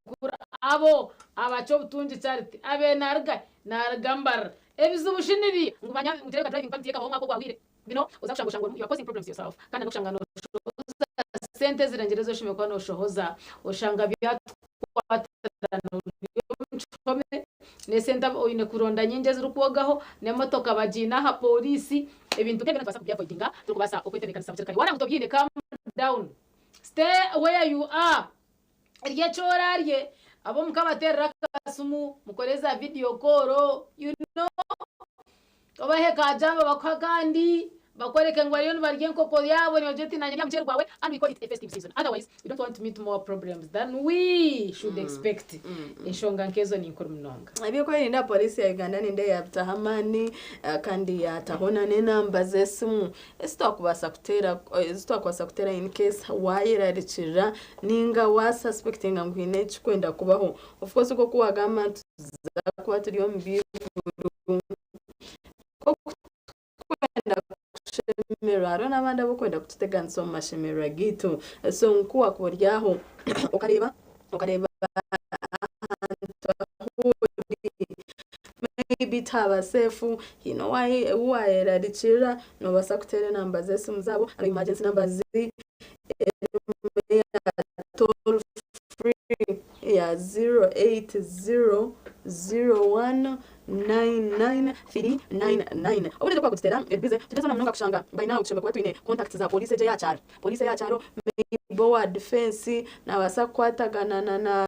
mukuru abo abakye obutungi Charity abe narugahi? Naruga Mbarara. Ebizibu shi nibi ngu manya ngu nikireebeka driving permit ekabaho omwaka ogwahweire bino oza kushanga oshanga you are causing problems yourself kandi nokushanga noshohoza sente ezirengire ezi oshemereire kuba noshohoza oshanga byatukwatirana ori omu kihome nesente oine kuronda nyingi ezirikwogaho nemotoka bagiine aha police ebintu nkebyo nitubaasa kubi avoidinga turikubaasa okwetebekanisa bukiri kare wareeba ngu tobiine calm down stay where you are. Rya eki oraarye, ab'omuka bateerere akasimu, mukore za vidiyo kooro, you know, obahe ka jamba bakuhe akandi, bakworeke ngu bariyo nibarya enkoko yaabo nibagira oti naanye ndya aha muceeri gwawe and we call it a festive season. Otherwise, we don't want to meet more problems than we should expect. Enshonga nk'ezo ni nkuru munonga. Ebyokwerinda Poliisi ya Uganda nindeeba yaabitaho amaani kandi yaataho n'enamba z'esimu Ezi twakubaasa kuteera ezi twakubaasa kuteera in case waayerarikirira nainga waasuspectinga ngu haine ekirikwenda kubaho. Of course nk'oku waagamba nituza kuba turi omu bivuru, nk'oku turikwenda kushemererwa hariho n'abandi abarikwenda kututeganisa omu mashemererwa gaitu. So nk'oku waakuba ori aho okareeba okareeba ahantu ahu ori maybe tihaba safe haine ou waayerarikirira noobaasa kuteera enamba z'esimu zaabo hariho emergency numbers eya toll free eya 0800199 obundi ku waakugiteera eri bize tugyezeho na munonga kushanga by now tushemereire kuba twine contacts za pooriisi egyo ey'aha kyaro pooriisi ey'aha kyaro maybe owa defense naabaasa kukwatagana na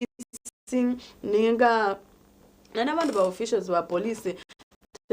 DPC ninga na n'abandi ba officials ba police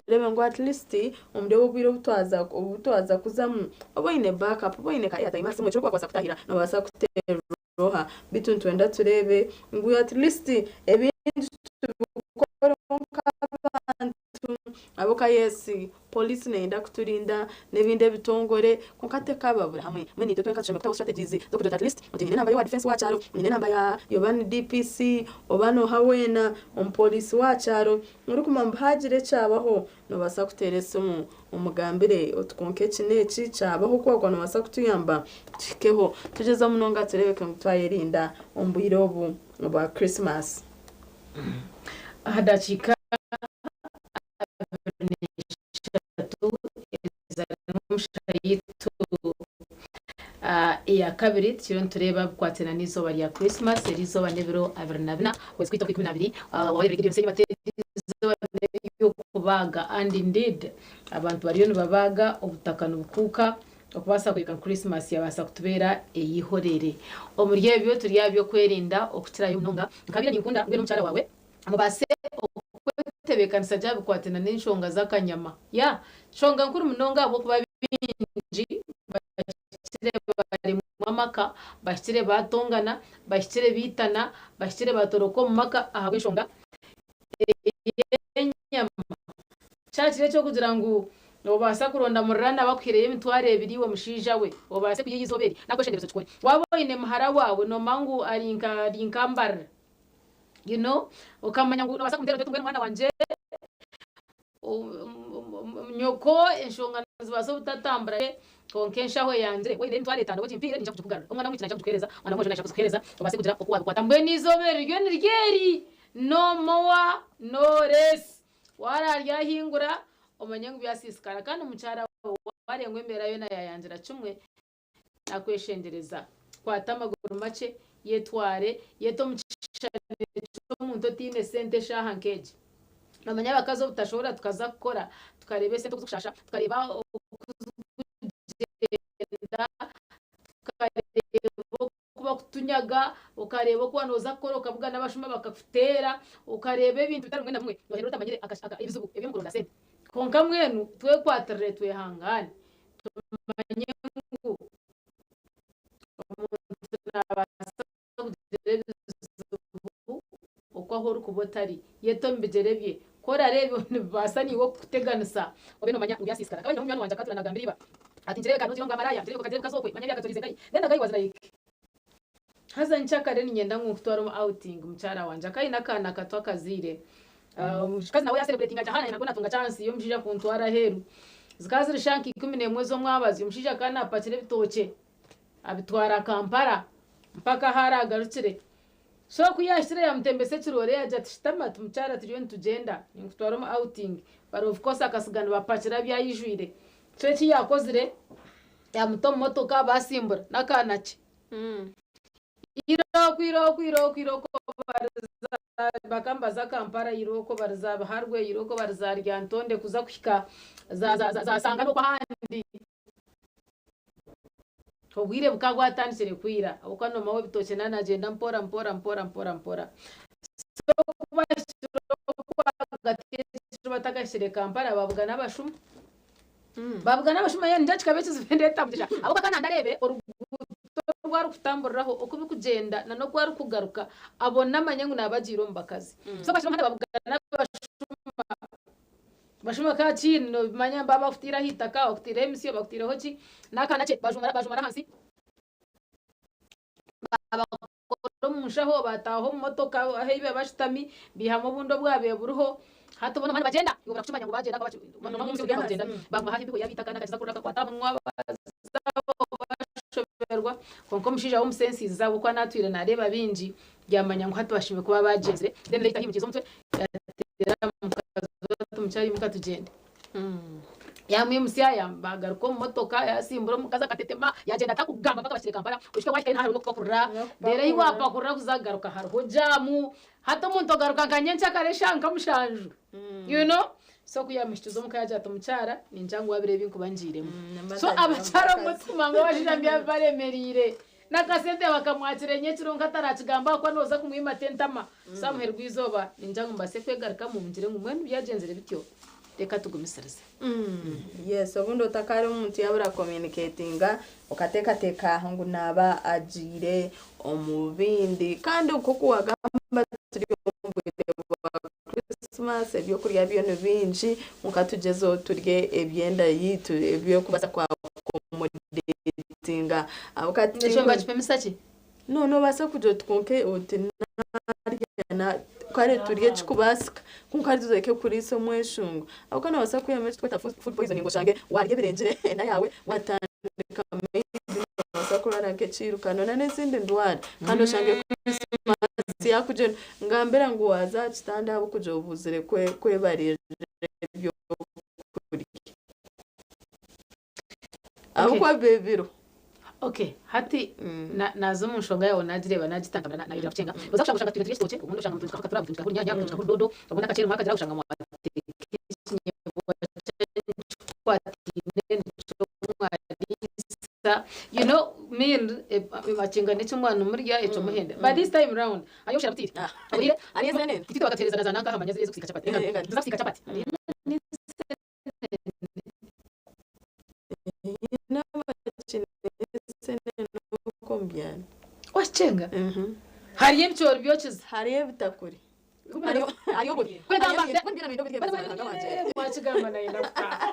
tureebe ngu at least omuri obu obwire obu twaza obu twaza kuzamu oba oine back up oba oine ka airtime aha simu ekirikubakwasa kutahira nobaasa kuteerera oha beitu nitwenda tureebe ngu at least ebingi tubikoreho nk'abantu. Ahabw'okuba yes police neyenda kuturinda n'ebindi ebitongore kwonka tekaaba buri hamwe. Mbwenu itwe twenka tushemereire kutaho strategies z'okugira oti at least oti nyine enamba y'owa defence w'aha kyaro, nyine enamba ya oba ni DPC oba n'oha weena omupoliisi w'aha kyaro orikumanya ngu haagira ekyabaho noobaasa kuteera esimu omugambire oti kwonka eki n'eki kyabaho ku wakuba noobaasa kutuyamba tuhikeho. Tugyezeho munonga tureebeke ngu twayerinda omu bwire obu obwa Christmas. Aha dakiika 23 ezarimu omushana yaitu eya kabiri tukiriyo nitureeba ebikwatiraine n'eizooba rya Christmas. Eri izooba n'ebiro 24 okwezi kwaitu okw'ikumi n'abiri. Wareeba Gideon Ssenyonyi bati eri izooba n'ery'okubaaga and indeed abantu bariyo nibabaaga obutaka nibukuuka okubaasa kureeba ngu Christmas yabaasa kutubeera ey'eihorere. Omuri ebyo turi aha by'okwerinda okukirayo munonga. Nkabaire ninkunda mbwenu omukyara waawe mubaase okwetebeekanisa gye aha bikwatiraine n'enshonga z'akanyama. Ya, nshonga nkuru munonga ahabw'okuba baingi bakire baremwa. amaka, bahikire baatongana, bahikire baitana, bahikire baatoroka omu maka ahabw'enshonga ey'enyama. Kyakiro eky'okugira ngu noobaasa kuronda muriraanwa bakuhaireyo emitwaro ebiri iwe mushaija we, obaase kuyiha eizooba eri, nakweshengyereza okikore. Waaba oine muhara waawe noomanya ngu ari nka ari nka mbarira, you know, okamanya ngu noobaasa kumuteera oti mbwenu mwana wangye nyoko enshonga nizibaasa obutatambura gye kwonka enshaho eyangye oine emitwaro etaano ogimpaire niinyija kugikugarurira. Omwana w'omwishiki naija kugikuheereza, omwana w'omwojo naija kuzikuheereza obaase kugira oku waabikwata. Mbwenu eizooba eri ryo niryo eri, no more no less. Waararyahingura omanye ngu byasiisikara kandi mukyara we waarengwa embeera yoona yaayangira kimwe, nakweshengyereza kwata amaguru makye yetware, yete omu kishushani ky'omuntu otaine sente eshaaha nk'egi. Noomanya abakazi obutashohora tukaza kukora tukareeba esente oku zirikushaasha, tukareeba oku zirikugyenda, tukareeba oku bakutunyaga, okareeba oku waaba nooza kukora okabugana abashuma bakakuteera, okareeba ebintu bitari bimwe na bimwe noohurira otamanyire ebizibu eby'omu kuronda sente. Kwonka mbwenu twekwatirire twehangane tumanye ngu omuntu naabaasa kugira ebizibu oku ahu orikuba otari. Yeta omu bigyere bye. Ku orareebe nibibaasa naiwe kukuteganisa obe noomanya ngu byasiisikara. Nkaba nyine munywani wangye akatuura naagambira iba ati, Nikireebeka nogira ngu bwamaraaya, nikireebeka okagira omukazi okwe, manya ebi akatwarize nkahi. Then the guy was like, Haza nkyakare niinyenda ngu nkutware omu outing mukyara wangye. Akaba aine akaana kato akazaire. Omukazi nawe yaasereburetinga ati, Aha naanye nabwo naatunga chance y'omushaija kuntwara aheeru. Zikaba ziri shaaha nka ikumi n'emwe z'omwabazyo, omushaija akaba naapakira ebitookye abitwara Kampala mpaka ahu araagarukire. So ku yaahikire yaamutembesa ekiroore yaagira ati, Shutama ati mukyara turiyo nitugyenda, ninkutwara omu outing. But of course akasiga nibapakira byayijwire. So eki yaakozire, yaamuta omu motoka baasimbura n'akaana ke. Irooko irooko irooko irooko bariza bakambaza Kampala irooko bariza Biharwe irooko bariza Lyantonde kuza kuhika za za za zasanga n'okwahandi obwire bukaba bwatandikire kwira ahabw'okuba nooma w'ebitookye naaba nagyenda mpora mpora mpora mpora mpora so ku bahikire okwahagati y'ekiro batakahikire Kampala babugana abashuma Babugana abashuma yewe nikyo kikaba ekizibu endeeta mugisha ahabw'okuba akaba nayenda areebe oruguuto oru arikutamburiraho oku birikugyenda na n'oku arikugaruka abone amanye ngu naaba agiire omu bakazi. So bakira omuhanda babugana abashuma, abashuma kaakiine noomanya baaba bakutiire aha itaka, bakutiireho emisyo, bakutiireho ki, n'akaana kye bajumara bajumara ahansi. Baabakora omu nshaho, baataaha omu motoka ahu baba bashutami, baihamu obundi obwabaire buriho. Hati boona nibagyenda, iwe obura kukimanya ngu baagyenda baaguma haaha embibo yaaba eitaka akagyeza kurira akakwata aha munwa bashoberwa. Kwonka omushaija w'omusensiizi ahabw'okuba naatwire naareeba bingi, yaamanya ngu hati bashemereire kuba baagyenzire. Then later yaimukiza omutwe yaateera omukazi we ati mukyara imuka tugyende. Yamwimutsya bagaruka omu motoka yasimbura omukazi akatetema yagyenda atakugamba mpaka bahikire Kampala oshushe wahikayo hariho n'okupakurura reero ahi wapakurura kuza kugaruka hariho jaamu hati omuntu ogaruka nka nyenkyakare eshaaha nka mushanju you know so ku yamuhikize omuka yagira ati mukyara ningira ngu wabireeba ebi nkuba ngiiremu so abakyara obumwe tumanya ngu abashaija nibyo bibaremereire n'akasente bakamwakira nyekiro nka atarakigamba ahakuba nooza kumwimata entama So aha muheru gw'eizooba ningira ngu mbaase kwegarukamu ngire ngu mbwenu byagyenzire bityo reka tugumisirize. Yes, obundi otakaari omuntu yaaba oracommunicatinga okateekateeka ngu naaba agiire omu bindi. Kandi nk'oku waagamba turi omu bwire bwa Christmas ebyokurya byo ni bingi kwonka tugyezeho turye eby'enda yaitu ebirikubaasa ku accommodatinga. Ahabw'okuba Ekyo nibakipimisa ki? No, noobaasa kugira oti kwonka oti naarya kare turye ekirikubaasika kwonka tureke kuriisa omweshungu. Ahabw'okuba noobaasa kwihamu eki turikweta food poisoning oshange waarya ebirengire enda yaawe waatandika maybe noobaasa kurwara nk'ekiirukano na n'ezindi ndwara kandi oshange Christmas yaakugyenda. Ngambira ngu waaza aha kitanda ahabw'okugira obuzire kwebariirira ebyokurya. Ahabw'okuba biba ebiro. Okay, hati naaza omu nshonga yaawe naagireeba naagitandika naayongyera kukyenga. Nooza kushanga oshanga twine turya ekitookye, obundi oshanga mutunzikaho akatura, mutunzikaho orunyaanya, mutunzikaho doodo, obundi akaceere mwakagira oshanga mwateeka ekinyeebwa kyanyu kikwataine nikyo mwariisa. You know meal akingana eki mwanimurya ekyo muhenda. But this time round, hariyo obushera butiire, ohuriire? Itwe bakatuheereza na za nanka aha manya ziriya ez'okusiika chapati, engano, nituza kusiika chapati. Haine abakiine ensenene okwo. mbyami. Wakyenga? Hariyo ebicoori byokize? Hariyo ebitakuri. Hariyo hariyo oburyo. Wakigamba nayenda kutaaha.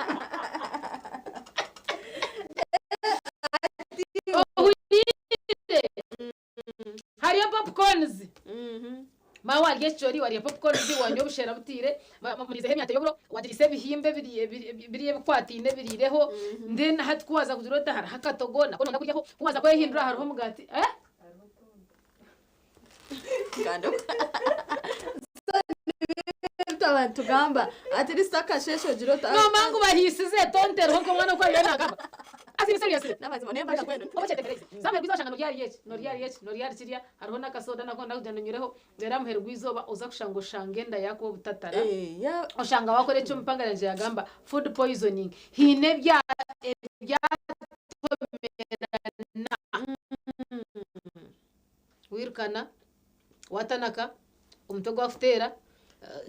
Ohuriire? Hariyo popcorns. Maawe warya ekicoori, warya popcorns, wanywa obushera butiire, muriizeho emyate y'oburo, wagiriisa ebihimba ebiri ebiri biri ebikwataine ebiriireho, then hati ku waaza kugira ota hariho akatogo nako nooyenda kuryaho, ku waaza kwehindura hariho omugaati. Eh? Twaba nitugamba at least akasheeshe ogire ota Noomanya ngu bahiisize tontereho nk'omwana oku ariyo naagamba. As in seriously. N'amazima n'embaga mbwenu. Oba okyetegyereize. Samuel bwiza washanga norya ahari eki, norya ahari eki, norya ahari kirya, hariho n'akasoda nako nooyenda kugira ngu onywireho, reero aha muheru gw'eizooba oza kushanga oshanga enda yaakuba obutatara, oshanga waakora eki omupangara yagamba, food poisoning. Haine ebya ebyatomerana. Wirukana, watanaka, omutwe gwakuteera,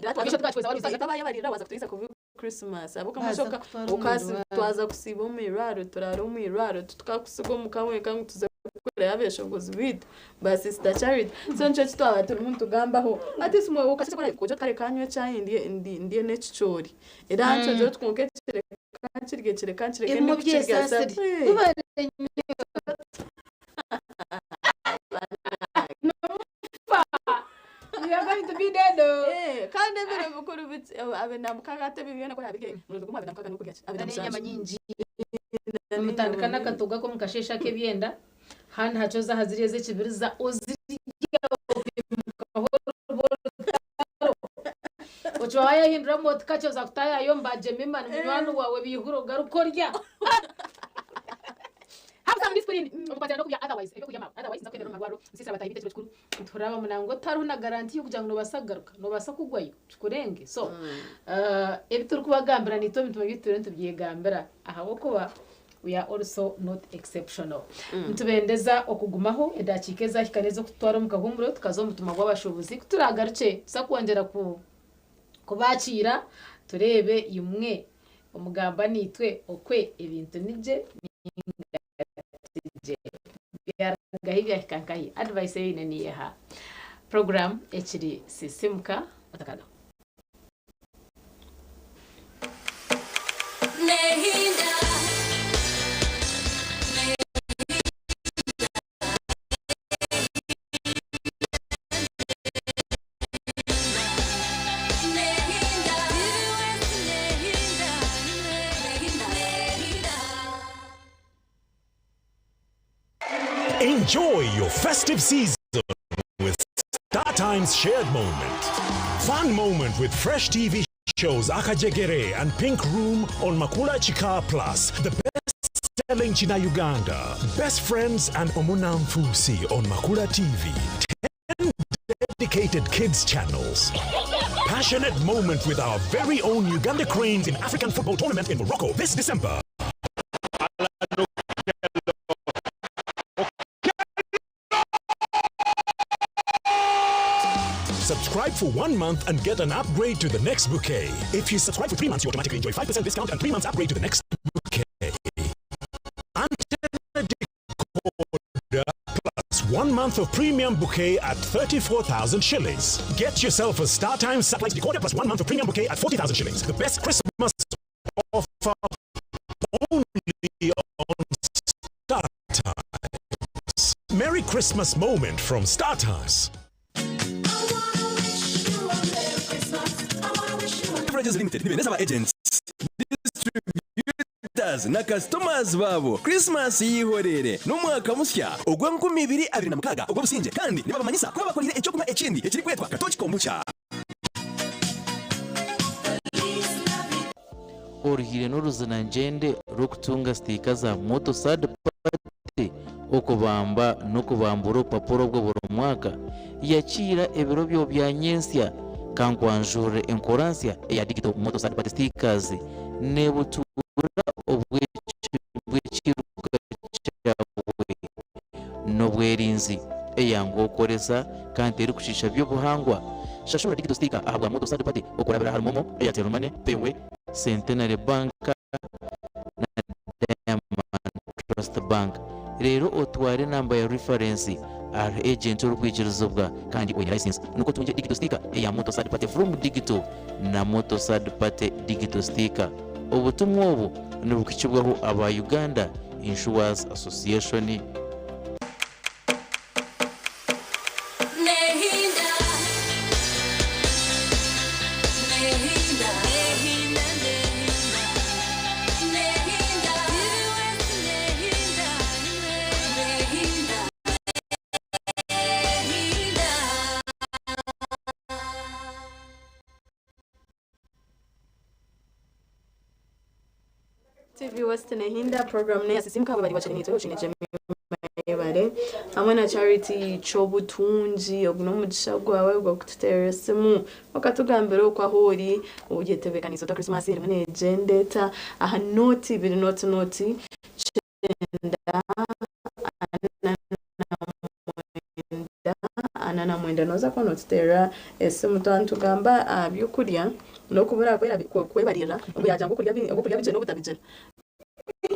Abaye waza kutwisa kubi Christmas abo Baza kamushoka kutwara omu ukasi irwariro. twaza kusiiba omu irwariro turara omu irwariro tukakusiga omu ka wenka ngu tuze kukorera abeshongozi bitu ba sister Charity so nikyo kitwaba turimu nitugambaho ati simwe ukashobora kuja kare kanywa echai ndye ndye n'ekicoori era nkyo mm. twonka ekireka nkirye kireka nkireke Ebimwe ndikukirya byesasire. Webare nnyo. You are going to be dead though. Eh, kandi ebiro bikuru biti abe na mukaga ate ebi byona kora abirye murundi gumwe abe na mukaga n'okurya ki abe na N'enyama mushanju nyingi. Mutandika n'akatogo ak'omu kasheeshe ak'ebyenda handi hakye oze aha ziriya ez'ekibiriza ozirya okiimukaho oruba orutaro okiba waayehinduramu oti kakye oza kutaayaaya omu ba Jemima ni munywani waawe biihura ogaruka orya. Have some discipline omukwatira n'okurya otherwise ebyokurya maawe otherwise nza kuhendera omu marwariro nsiisire abataahi beitu ekiro kikuru nituhurira bamwe nangwa otariho na guarantee y'okugira ngu noobaasa kugaruka noobaasa kugwayo kikurenge so ebi turikubagambira naitwe omu mitima yaitu turiyo nitubyegambira ahabw'okuba we are also not exceptional. Nitubendeza okugumaho edakiika ezahika n'ez'okututwara omu kahuumuro tukaza omu mutumwa gw'abashuubuzi ku turaagarukye tuza kwongyera ku kubakiira tureebe imwe omugamba naitwe okwe ebintu nigye ninga tigye byarugahi byahika nkahi advice ei oine niyeha program ekiri sisimuka otakagaho. Enjoy your festive season with StarTimes Shared Moment. Fun moment with fresh TV shows Akajegere and Pink Room on Makula Chika Plus, the best-selling China Uganda, Best Friends and Omunamfusi on Makula TV. 10 dedicated kids channels. Passionate moment with our very own Uganda Cranes in African Football Tournament in Morocco this December. Subscribe for 1 month and get an upgrade to the next bouquet. If you subscribe for 3 months, you automatically enjoy 5% discount and 3 months upgrade to the next bouquet. Antenna decoder plus 1 month of premium bouquet at 34,000 shillings. Get yourself a StarTimes satellite decoder plus 1 month of premium bouquet at 40,000 shillings. The best Christmas offer only on StarTimes. Merry Christmas moment from StarTimes. Beverages Limited nibendeza aba agents, distributors na customers babo Christmas y'ihorere n'omwaka musya ogwa 2026 ogw'obusingye kandi nibabamanyisa ku babakorire eky'okunywa ekindi ekirikwetwa Katoki Kombucha. Oruhiire n'oruzina ngyende rw'okutunga sitiika za Moto Third Party okubamba n'okubambura obupapura obwo buri mwaka yakiira ebiro byo bya nyentsya kankwanjurire enkora nsya eya Digital Moto Third Party Stickers nebutuura obw'ekiruka kyawe n'obwerinzi eyanguha okukoresa kandi terikushiisha by'obuhangwa. Shashura Digital Sticker ahabwa Moto Third Party okurabira ahari MoMo, Airtel Money, Payway, Centenary Bank na Diamond Trust Bank. Reero otware enamba ya reference ahari agent orikwikirizibwa kandi oine license nikwo otungye digital sticker eya Moto Third Party from Digital na Moto Third Party Digital Sticker. Obutumwa obu nibuhikibwaho aba Uganda Insurers Association. TV West nehinda program ne yasisimka bari bakyeniitwe okineje bare hamwe na Charity Kyobutungi ogu n'omugisha gwawe gw'okututeerera esimu okatugambira oku ahu ori oyetebeekaniise ota Christmas erimu neegyenda eta aha nooti ibiri nooti nooti kyenda ana na mwenda 49 nooza kuba nootuteerera esimu twaba nitugamba aha by'okurya n'okubura kwebariirira ngu yaagira ngu okurya bikye n'obutabigira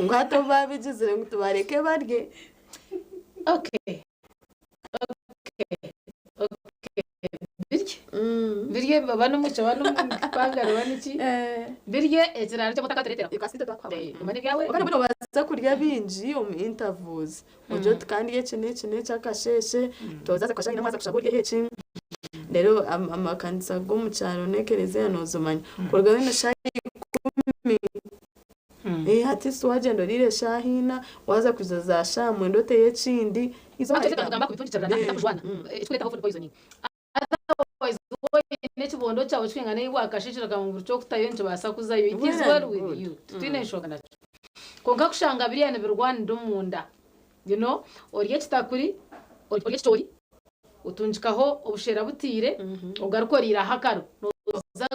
ngu hati obu baabigizire ngu tubareke barye. Okay. Okay. Okay. Birye. Birye oba n'omwishiki oba n'omupangari oba niki. Birye ekiraro ky'obu otakaatureetera. Guma n'ebyawe. Kandi noobaasa kurya bingi omu intervals. Ogire oti kandi eki n'eki n'eki akasheeshe, tooza kushaaha ina waaza kushaba oryeho eki. Reero amakanisa g'omu kyaro n'ekereziya noozimanya. Kuruga wena eshaaha ikumi, at least waagyenda oriire eshaaha ina, waaza kuza za shaaha mwenda oteyo ekindi. Actually tugamba kubitungikirana bitakujwana ekikureetaho food poisoning. Otherwise waaba oine ekibondo kyawe kikwingana ei waakashekyera okagamba ngu buri ky'okutayo nikibaasa kuzayo, it is well with you, titwine nshonga nakyo. Kwonka kushanga biriya nibirwanira omunda, you know, orye ekitakuri, orye ekicoori, otungikaho obushera butiire, ogaruke oriire aho akaro, nooza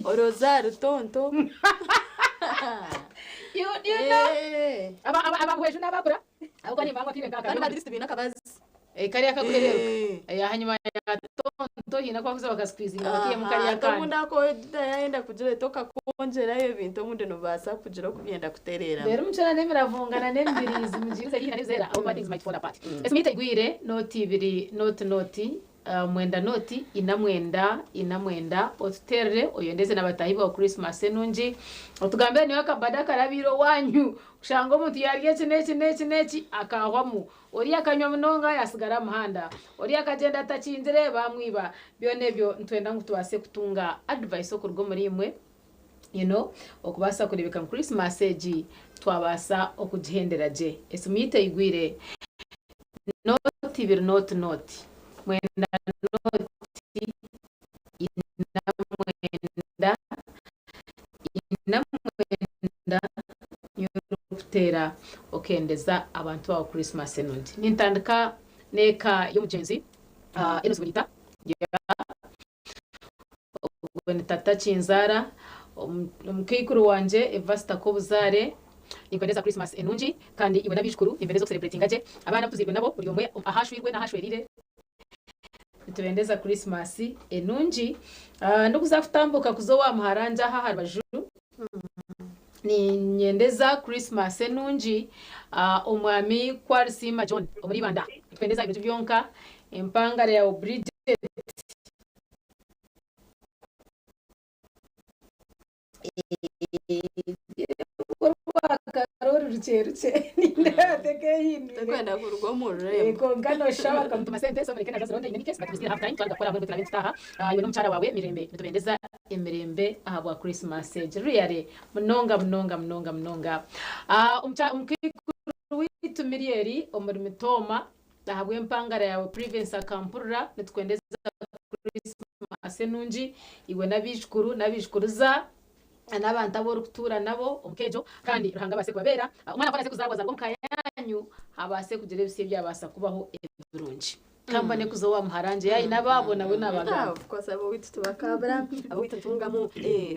Oroza aha rutonto. You, you know, aba aba abahweju n'abakura ahabw'okuba nimbangwa akaire nk'aka. Kandi ba least baine akabazi. Eh, kariya akakuhereruka. Eh, ahanyima ya tonto hiine aku bakuza bakasikwizinga bakiihamu kariya Aha, akandi. obundi ako yayenda kugireeta okakongyerayo ebintu obundi nobaasa kugira oku byenda kutereeramu. Reero omukyara n'emiravungana n'emibirizi mugirize haihi na n'ebizeera ahabw'okuba things might fall apart. Esimu yaitu eigwire nooti ibiri nooti nooti Mwenda nooti ina mwenda ina mwenda otuteerere oyendeze na bataahi baawe Christmas enungi otugambire niiwe akabada akarabiire owaanyu kushanga omuntu yaarya eki n'eki n'eki n'eki akaahwamu oriya akanywa munonga yaasigara aha muhanda oriya akagyenda atakingire baamwiba byona ebyo nitwenda ngu tubaase kutunga advice okuruga omuri imwe you know okubaasa kureebeka ngu Christmas egi twabaasa okugihendera gye esimu yaitu eigwire Nooti ibiri nooti nooti mwenda nooti ina mwenda ina mwenda niyo orikuteera okendeza abantu baawe Christmas enungi. Nintandika n'eka y'omugyenzi Enos Buriita Ogwo ni tata kinzaara. Omukaikuru wangye Evasita Kobuzaare. Ninkwendeza Christmas enungi kandi iwe n'abaijukuru nimbendeza okusereburetinga gye. Abaana abu tuzairwe nabo buri omwe ahu ashwirwe n'ahu ashwereire nitubendeza Christmas enungi. Ndikuza kutambuuka kuza owa muharangye aha aha rubaju, niinyendeza Christmas enungi omwami Kwarisiima John omuri Ibanda. Nitwendeza ebirungi byonka. Empangare yaawe Bridget. Orwakara rukye rukye nindeeba tekehindwire. Tekwenda kuruga omu rurembo. Kwonka noshusha bakamutuma sente so mureke naza azironde in any case but we still have time twaruga kukora ahabw'obu turabe nitutaaha. Iwe n'omukyara waawe Mirembe nitubendeza emirembe ahabwa Christmas egi really munonga munonga munonga munonga. Omukaikuru waitu Mirieli omuri Mitooma Ahabw'empangara yaawe Privence akampurira, nitukwendeza Christmas enungi iwe n'abaijukuru n'abaijukuriza n'abantu abu orikutuura nabo omu ka egyo kandi Ruhanga abaase kubabeera. Omwana ku araaze kuzaarwa azaarwe omu ka yaanyu habaase kugira ebisya ebyabaasa kubaho ebirungi. Kambone kuza owa muharangye yaaba aine abaabo nawe naabagamba. Of course ab'owaitu tibakaabura, ab'owaitu nitungamu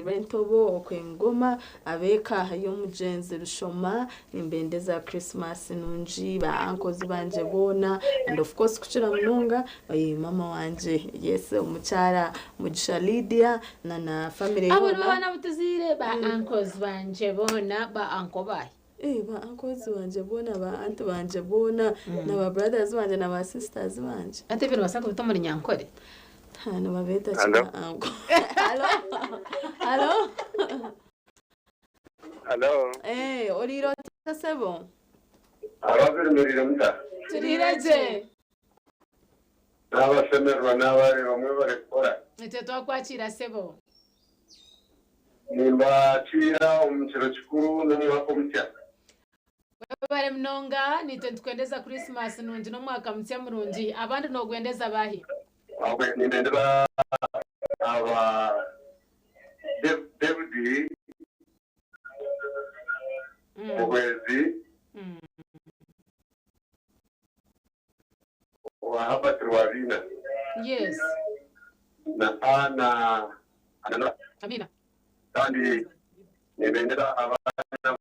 Rwentobo, Okwengoma, Ab'eka y'omugyenzi Rushoma nimbendeza Christmas nungi ba uncles bangye boona and of course kukira munonga mama wangye yes omukyara Mugisha Lydia na na family Abo nibo yoona. baana abu tuzaire ba uncles bangye boona ba uncle baahi? Eh, ba uncles bangye boona, ba aunt bangye boona, na ba brothers bangye na ba sisters bangye. Hati ebyo nibabaasa kubita omuri Nyankore? Ha, nibabeeta ki Halo. ba uncle? Halo? Halo? Halo. Eh, oriire ota sebo? Ababiri muriire muta? Turiire gye. N'abashemererwa n'abareeba mwebare kukora. Itwe twakwakiira sebo. Nimbakiira omu kiro kikuru n'omwaka omusya. Webare munonga, naitwe nitukwendeza Christmas nungi n'omwaka musya murungi. Abandi nogwendeza baahi? Ahobwe nimbendeza aba David Muhwezi owa Herbert Rwabiina Yes. na Anna Anna Amina. Kandi nibendera abaana bangye bato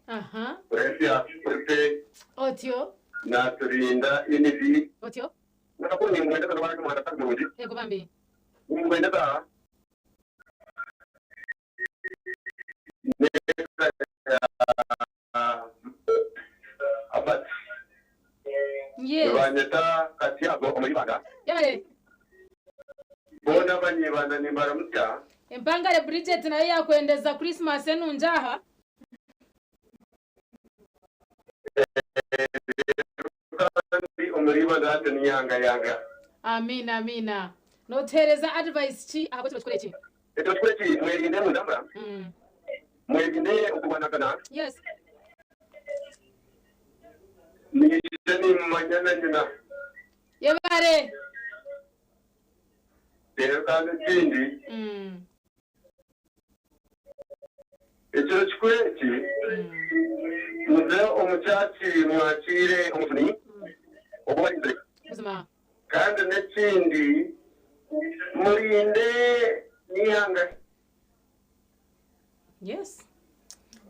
Aha. Precious Prete Otyo. na Turinda Unity. Otyo. Nakakuru nimwendeza n'abandi omuhanda gutari murungi. Yego bambi. Nimwendeza n'eka ya Albert. Yes. Nibanyeta Katyago omuri Ibanda. Yebare. Boona abanyibanda nimbaramutsya. Empangare Bridget nayo yakwendeza Christmas enungi aha. Kandi omuri Ibanda hati ni yanga yanga. Amiina amiina. Notuheereza advice ki ahabw'ekiro kikuru eki? Ekiro kikuru eki mwerinde mundamura. Mwerinde okurwanagana. Yes. Niija nimumanya na nyina. Yebare. Reero kandi ekindi, ekiro kikuru eki, muze omu kyaki mwakiire omujuni ogubarinzire. Buzima. Kandi n'ekindi, murinde n'eihanga. Yes.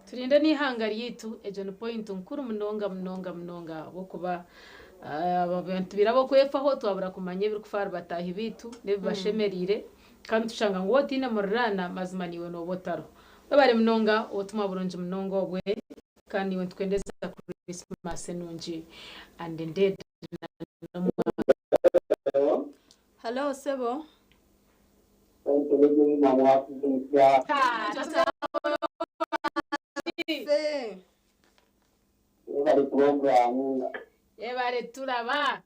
Turinde n'eihanga ryaitu, egyo ni point nkuru munonga munonga munonga ahabw'okuba abantu baire ab'okwefaho twabura kumanya ebirikufa ahari bataahi baitu n'ebibashemereire kandi tushanga ngu waaba otaine muriraana mazima naiwe nooba otariho. Webare munonga obutumwa burungi munonga obwe kandi naiwe nitukwendeza Christmas nungi and indeed n'omwaka. Hallo sebo. Yebare turaba.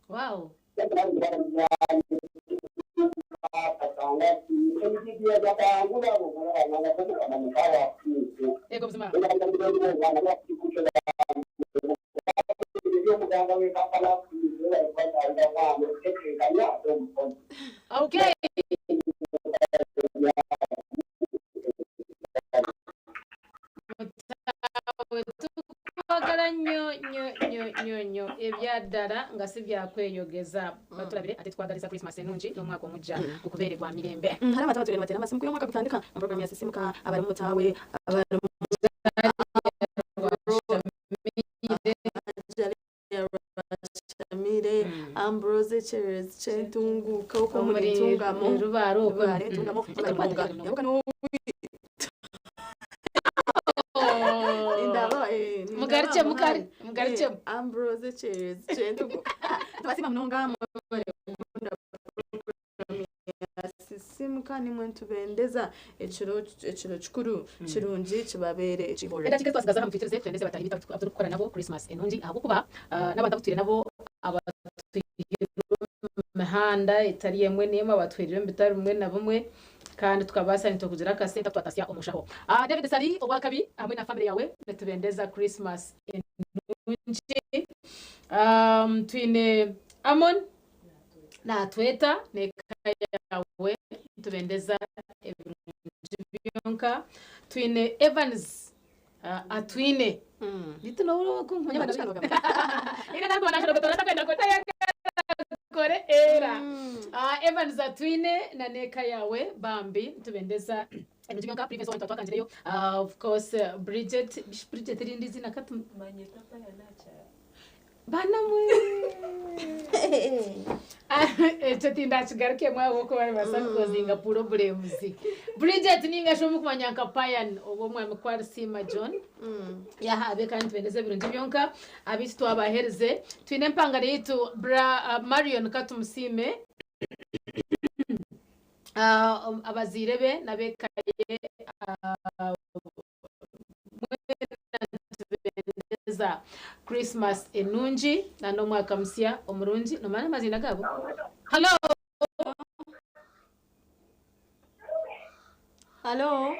Wow. Yego buzima. Okay. Mutaawe tukwagala nnyo nnyo nnyo nnyo nnyo ebyaddala nga si byakweyogeza. Batulabire ate tukwagaliza Christmas ennungi n'omwaka omujja gukubeere gwa mirembe. Hariho abantu abatwire nibateera amasimu kwiha omwaka gutandika omu puroguramu ya Sisimuka abarimu Mutaawe abarimu Shamire Ambrose Kyerezi Kyentunguka okwo Omuri omuri Ntungamo Rubare okwo. Rubare Ntungamo Munonga Nyabuka niwe Nindaba eh nindaba Mugarukye mukare muhari. mugarukye. Eh, Ambrose Kyerezi Kyentunguka tubasiima munonga mwebare kukunda puroguramu ya Sisimuka nimwe nitubendeza ekiro ekiro kikuru kirungi kibabeere ekihorere. Edakika ezitwasigaza aha mutwikirize twendeze bataahi baitu abu turikukora nabo Christmas enungi ahabw'okuba n'abantu abu tutwire nabo abatwihire omu mihanda etari emwe n'emwe abatwirire omu bitari bimwe na bimwe kandi tukabaasa nitwe kugira akasente aku twatasya omu nshaho. David Ssali owakabi hamwe na family yaawe nitubendeza Christmas enungi. Twine Amon natweta n'eka yaawe nitubendeza. Ebirungi byonka. Twine Evans Atwine. Bitu nobu okunkumanya kore era. Evans Atwine na n'eka yaawe bambi nitubendeza ebirungi byonka. Previous one twatwakangireyo. Of course Bridget, Bridget erindi izina kati Bana mwe! Ekyo tindakigarukemu ahabw'okuba nibaasa kukozinga puroburemuzi. Bridget ninga shi omukumanya nka Payan oba omwami ku arisiima John yaha abe kandi nitubendeza ebirungi byonka abaitu twabaherize. Twine empangare yaitu bra Marion Katumusiime abazaire be n'ab'eka ye Mwena nitubendeza Christmas enungi na n'omwaka musya omurungi. Nomanya n'amaziina gaabo? Hallo! Hallo!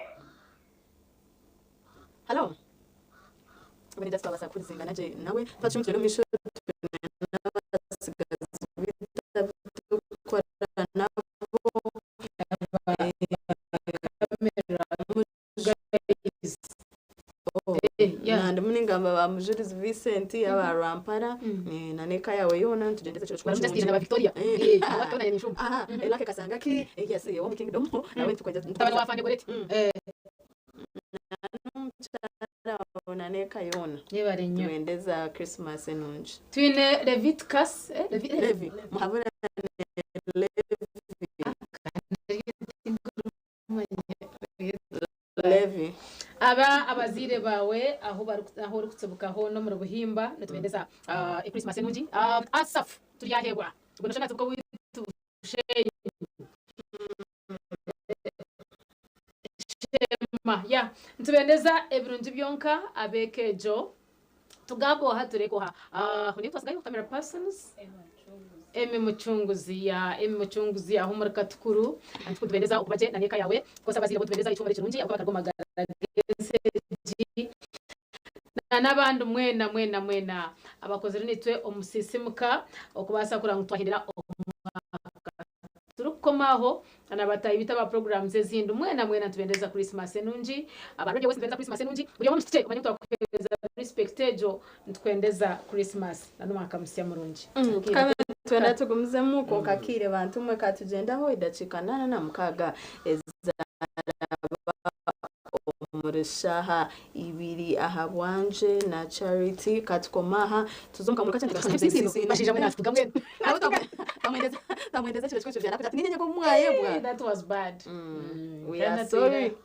Hallo! Buri just twabasa kuhurizingana gye nawe twacuma tugende omu maisho twine n'abatsigazi baitu abu turikukora nabo. Guys. Yeah. Nandi ningamba ba Mujurizi Vincent aba Rwampara na n'eka yawe yoona nitugyendeza ekiro kikuru Justin na ba Victoria. Eh. Aba Victoria ni shumba. Aha, Elake Kasangaki, yes, omu Kingdom, nawe nitukwendeza Mutabani wa Afande Goreti. N'omukyara wawe na n'eka yoona. Yebare nnyo. Nitubendeza Christmas enungi. Twine Leviticus, eh, Levi, Levi, muhabura Levi. Levi. Aba abazaire baawe ahu bari ahu orikutsibuka hoona omuri Buhimba nitubendeza ah, Christmas enungi. Ah, Asaph Turyaheebwa ogwo noshusha natsibuka owaitu Bushenyi. Shema yeah. Nitubendeza ebirungi byonka ab'eka egyo. Tugambe oha tureke oha. Ah, niitwe twasigayo camera persons. Emmy Mucunguzi ya Emmy Mucunguzi aho omuri Katukuru nitukubendeza okuba gye na n'eka yaawe. Of course abazaire bo nitubendeza ekihuumuro ekirungi ahabw'okuba bari omu magara g'ensi egi. Na n'abandi mwena mwena mwena abakozire naitwe omu Sisimuka okubaasa kureba ngu twahindura omwaka. Turikukoma aho na bataahi baitu aba programs ezindi mwena mwena nitubendeza Christmas enungi. Aba Radio West nitubendeza Christmas enungi. Buri omwe omu kiti kye omanye ngu twakuheereza respect egyo nitukwendeza Christmas na n'omwaka musya murungi. Tukaba nitwenda tugumizemu kwonka akaire bantu mwe katugyendaho edakiika 86 ezaraba omuri shaaha ibiri aha bwangye na Charity katukome aha tuze omu kamuri kakye Bashaija mwe natuvuga mbwenu. Twamwendeza ekiro kikuru ati niinye nyowe mwayebwa. That was bad. We are sorry.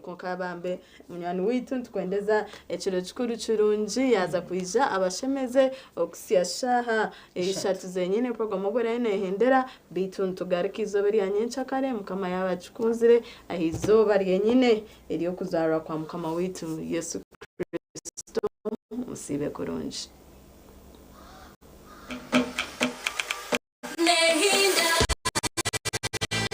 Kwonka bambe munywani waitu nitukwendeza ekiro kikuru kirungi yaaza kwija abashemeze okuhitsya shaaha ishatu zenyine puroguramu obu eraabe neehendera beitu nitugaruka eizooba erya nyenkyakare mukama yaaba akikunzire aha izooba ryenyine ery'okuzaarwa kwa mukama waitu Yesu Kristo musiibe kurungi.